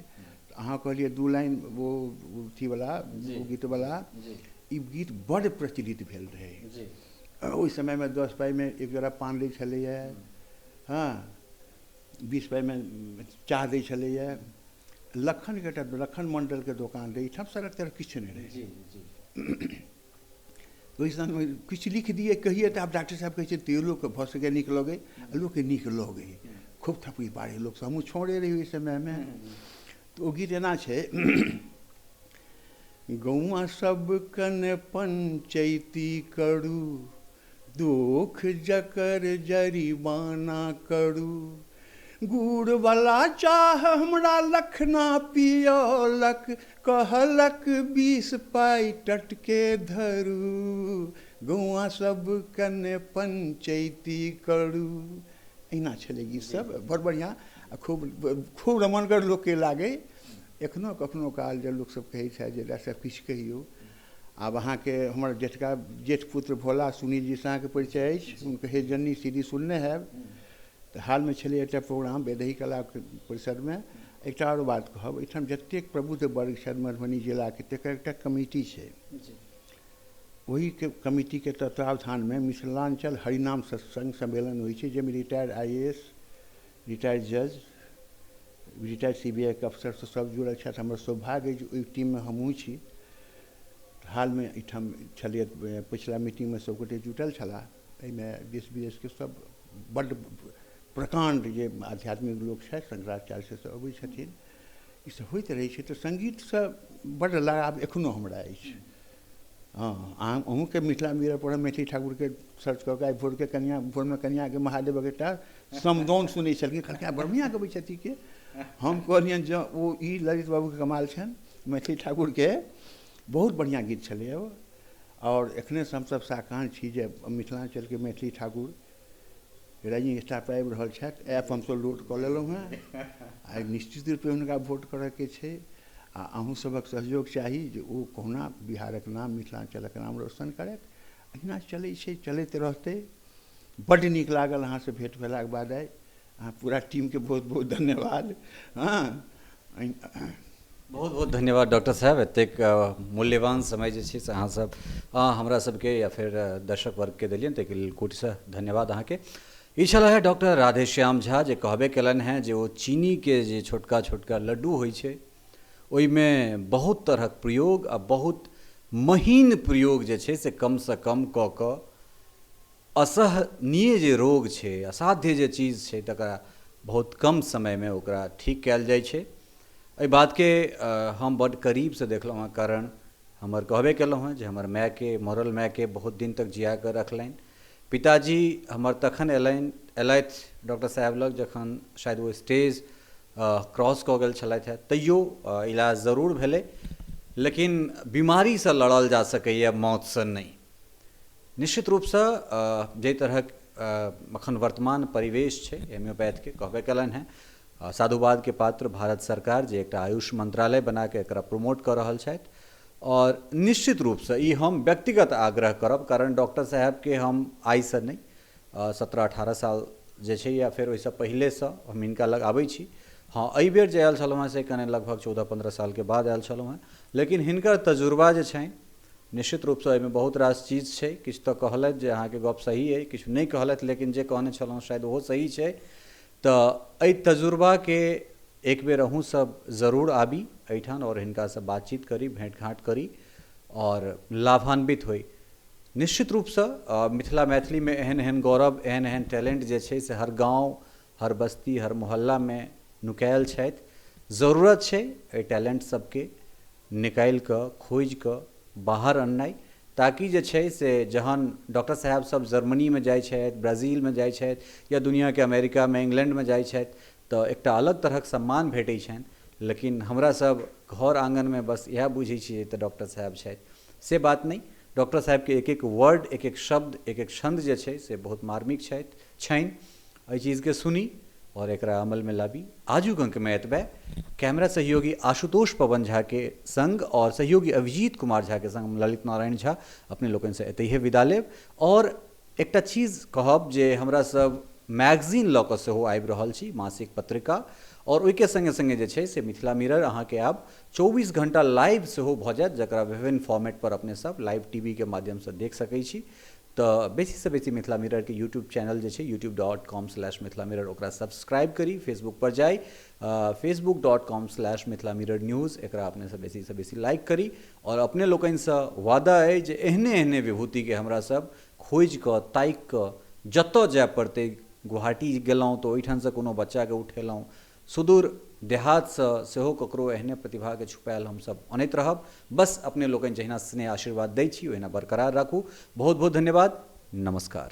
Speaker 2: तऽ अहाँ कहलियै 2 लाइन ओ अथीवला गीतवला, ई गीत बड्ड प्रचलित भेल रहै ओहि समयमे। 10 पाइमे एक जोड़ा पान दै छलैए, हँ, 20 पाइमे चाह दै छलैए। लखनके एकटा लखन मण्डलके दोकान रहै एहिठाम, सड़क तड़क किछु नहि रहै। ओहि समयमे किछु लिख दियै, कहियै तऽ आब डॉक्टर साहब कहै छै, तैयो लोकके भऽ सकैए नीक लगै, आ लोकके नीक लगै, खूब थपड़ी पाड़ै लोकसभ। हमहूँ छोड़े रही ओहि समयमे। तऽ ओ गीत एना छै, गौआ सब कन पंचैती करू, दुख जकर जरिमाना करू, गुड़वला चाह हमरा लखना पियौलक, कहलक 20 पाइ टटके धरू, गौआ सब कने पंचैती करू। एहिना छलै गीत सब, बड़ बढ़िआँ आ खूब खूब रमणगर लोकके लागै। एखनो कखनो काल जे लोकसब कहै छथि जे डॉक्टर साहब किछु कहियौ। आब अहाँके हमर जेठका जेठ पुत्र भोला सुनील जीसँ अहाँके परिचय अछि, हुनकर हे जननी सीडी सुनने हैब। तऽ हालमे छलै एकटा प्रोग्राम वैदेही कला परिषदमे। एकटा आओर बात कहब, एहिठाम जतेक प्रबुद्ध वर्ग छथि मधुबनी जिलाके, तकर एकटा कमिटी छै। ओहिके कमिटीके तत्वावधानमे मिथिलाञ्चल हरिनाम सत्सङ्ग सम्मेलन होइ छै, जाहिमे रिटायर्ड IAS, retired जज, रिटायर्ड CBI के अफसर सब जुड़ल छथि। हमर सौभाग्य अछि जे ओहि टीममे हमहूँ छी। हालमे एहिठाम छलियै, पछिला मीटिंगमे सबगोटे जुटल छलाह। एहिमे देश विदेशके सब बड्ड प्रकाण्ड जे आध्यात्मिक लोक छथि, शंकराचार्य से सब अबै छथिन। ईसब होइत रहै छै। तऽ सङ्गीतसँ बड्ड लगाव एखनो हमरा अछि। हँ, अहूँके मिथिला मिरर पर मैथिली ठाकुरके सर्च कऽ के आइ भोरके कनिया, भोरमे कनियाके महादेवक एकटा समदाउन सुनै छलखिन, कहलखिन बड़ बढ़िआँ गबै छथि के। हम कहलियनि जँ ओ ई ललित बाबूके कमाल छनि, मैथिली ठाकुरके बहुत बढ़िआँ गीत छलैए ओ। आओर एखनेसँ हमसब साकांक्ष छी जे मिथिलाञ्चलके मैथिली ठाकुर राइजिंग स्टार पर आबि रहल छथि। ऐप हमसब लोड कऽ लेलहुँ हेँ, आइ निश्चित रूपे हुनका वोट करऽके छै, आ अहूँ सभक सहयोग चाही जे ओ कहुना बिहारक नाम, मिथिलाञ्चलक नाम रोशन करथि। एहिना चलै छै, चलैत रहतै। बड्ड नीक लागल अहाँसँ भेँट भेलाके बाद आइ। अहाँ पूरा टीमके बहुत बहुत धन्यवाद। हँ,
Speaker 1: बहुत बहुत धन्यवाद डॉक्टर साहब, एतेक मूल्यवान समय जे छै से अहाँसब हमरा सबके या फेर दर्शक वर्गके देलियनि, ताहिके लेल कोटिशः धन्यवाद अहाँके। ई छलै है डॉक्टर राधेश्याम झा, जे कहबे केलनि हेँ जे ओ चीनीके जे छोटका छोटका लड्डू होइ छै ओहिमे बहुत तरहक प्रयोग आ बहुत महीन प्रयोग जे छै से कमसँ कम कऽ कऽ असहनीय जे रोग छै, असाध्य जे चीज छै, तकरा बहुत कम समयमे ओकरा ठीक कयल जाइ छै। एहि बातके हम बड्ड करीबसँ देखलहुँ हेँ, कारण हमर कहबे केलहुँ हेँ जे हमर मायके, मरल मायके बहुत दिन तक जिया कऽ रखलनि। पिताजी हमर तखन एलथि डॉक्टर साहेब लग जखन शायद ओ स्टेज क्रॉस कऽ गेल छलथि हेँ, तैयो इलाज जरूर भेलै, लेकिन बीमारीसँ लड़ल जा सकैए, मौतसँ नहि। निश्चित रूपसँ जाहि तरहक एखन वर्तमान परिवेश छै होम्योपैथके, कहबे केलनि हेँ, साधुवादके पात्र भारत सरकार जे एकटा आयुष मंत्रालय बनाके एकरा प्रमोट कऽ रहल छथि। आओर निश्चित रूपसँ ई हम व्यक्तिगत आग्रह करब, कारण डॉक्टर साहेबके हम आइसँ नहि 17-18 साल जे छै या फेर ओहिसँ पहिलेसँ हम हिनका लग आबै छी। हँ, एहिबेर जे आयल छलहुँ हेँ से कने लगभग 14-15 सालके बाद आयल छलहुँ हेँ, लेकिन हिनकर तजुर्बा जे छनि निश्चित रूपसँ एहिमे बहुत रास चीज छै। किछु तऽ कहलथि जे अहाँके गप सही अइ, किछु नहि कहलथि, लेकिन जे कहने छलहुँ शायद ओहो सही छै। तऽ एहि तजुर्बाके एक बेर अहूँ सब जरूर आबी एहिठाम आओर हिनकासँ बातचीत करी, भेँट घाँट करी आओर लाभान्वित होइ। निश्चित रूपसँ मिथिला मैथिलीमे एहन एहन गौरव, एहन एहन टैलेंट जे छै से हर गाँव, हर बस्ती, हर मोहल्लामे नुकायल छथि। जरूरत छै एहि टैलेंट सबके निकालि कऽ, खोजि कऽ बाहर अननाइ, ताकि जे छै से जहन डॉक्टर साहेब सब जर्मनीमे जाइ छथि, ब्राजीलमे जाइ छथि या दुनिआँके अमेरिकामे, इंग्लैंडमे जाइ छथि तऽ एकटा अलग तरहक सम्मान भेटै छनि। लेकिन हमरा सब घर आङ्गनमे बस इएह बुझै छियै तऽ डॉक्टर साहेब छथि, से बात नहि। डॉक्टर साहेबके एक एक वर्ड, एक एक शब्द, एक एक छन्द जे छै से बहुत मार्मिक छनि। एहि चीजके सुनी और एकरा अमलमे लाबी। आजुक अंकमे एतबे। कैमरा सहयोगी आशुतोष पवन झा के संग और सहयोगी अभिजीत कुमार झा के संग ललित नारायण झा अपने लोकनिसँ एतहिए विदा लेब। और एकटा चीज कहब जे हमरा सब मैगजीन लऽ कऽ सेहो आबि रहल छी, मासिक पत्रिका, और ओहिके संगे संगे जे छै से मिथिला मिरर अहाँके आब 24 घंटा लाइव सेहो भऽ जायत, जकरा विभिन्न फॉर्मेट पर अपने सब लाइव टीवी के माध्यमसँ देख सकै छी। तऽ बेसीसँ बेसी मिथिला मिररके यूट्यूब चैनल जे छै youtube.com/mithilamirror ओकरा सब्सक्राइब करी। फेसबुक पर जाइ facebook.com/mithilamirrornews एकरा अपनेसँ बेसीसँ बेसी लाइक करी। और अपने लोकनिसँ वादा अइ जे एहने एहने विभूतिके हमरा सब खोजि कऽ, ताकि कऽ, जतऽ जाय पड़तै, गुवाहाटी गेलहुँ तऽ ओहिठामसँ कोनो बच्चाके उठेलहुँ, सुदूर देहातसँ सेहो ककरो एहने प्रतिभाके छुपायल हमसब अनैत रहब। बस अपने लोकनि जहिना स्नेह आशीर्वाद दै छी ओहिना बरकरार राखू। बहुत बहुत धन्यवाद, नमस्कार।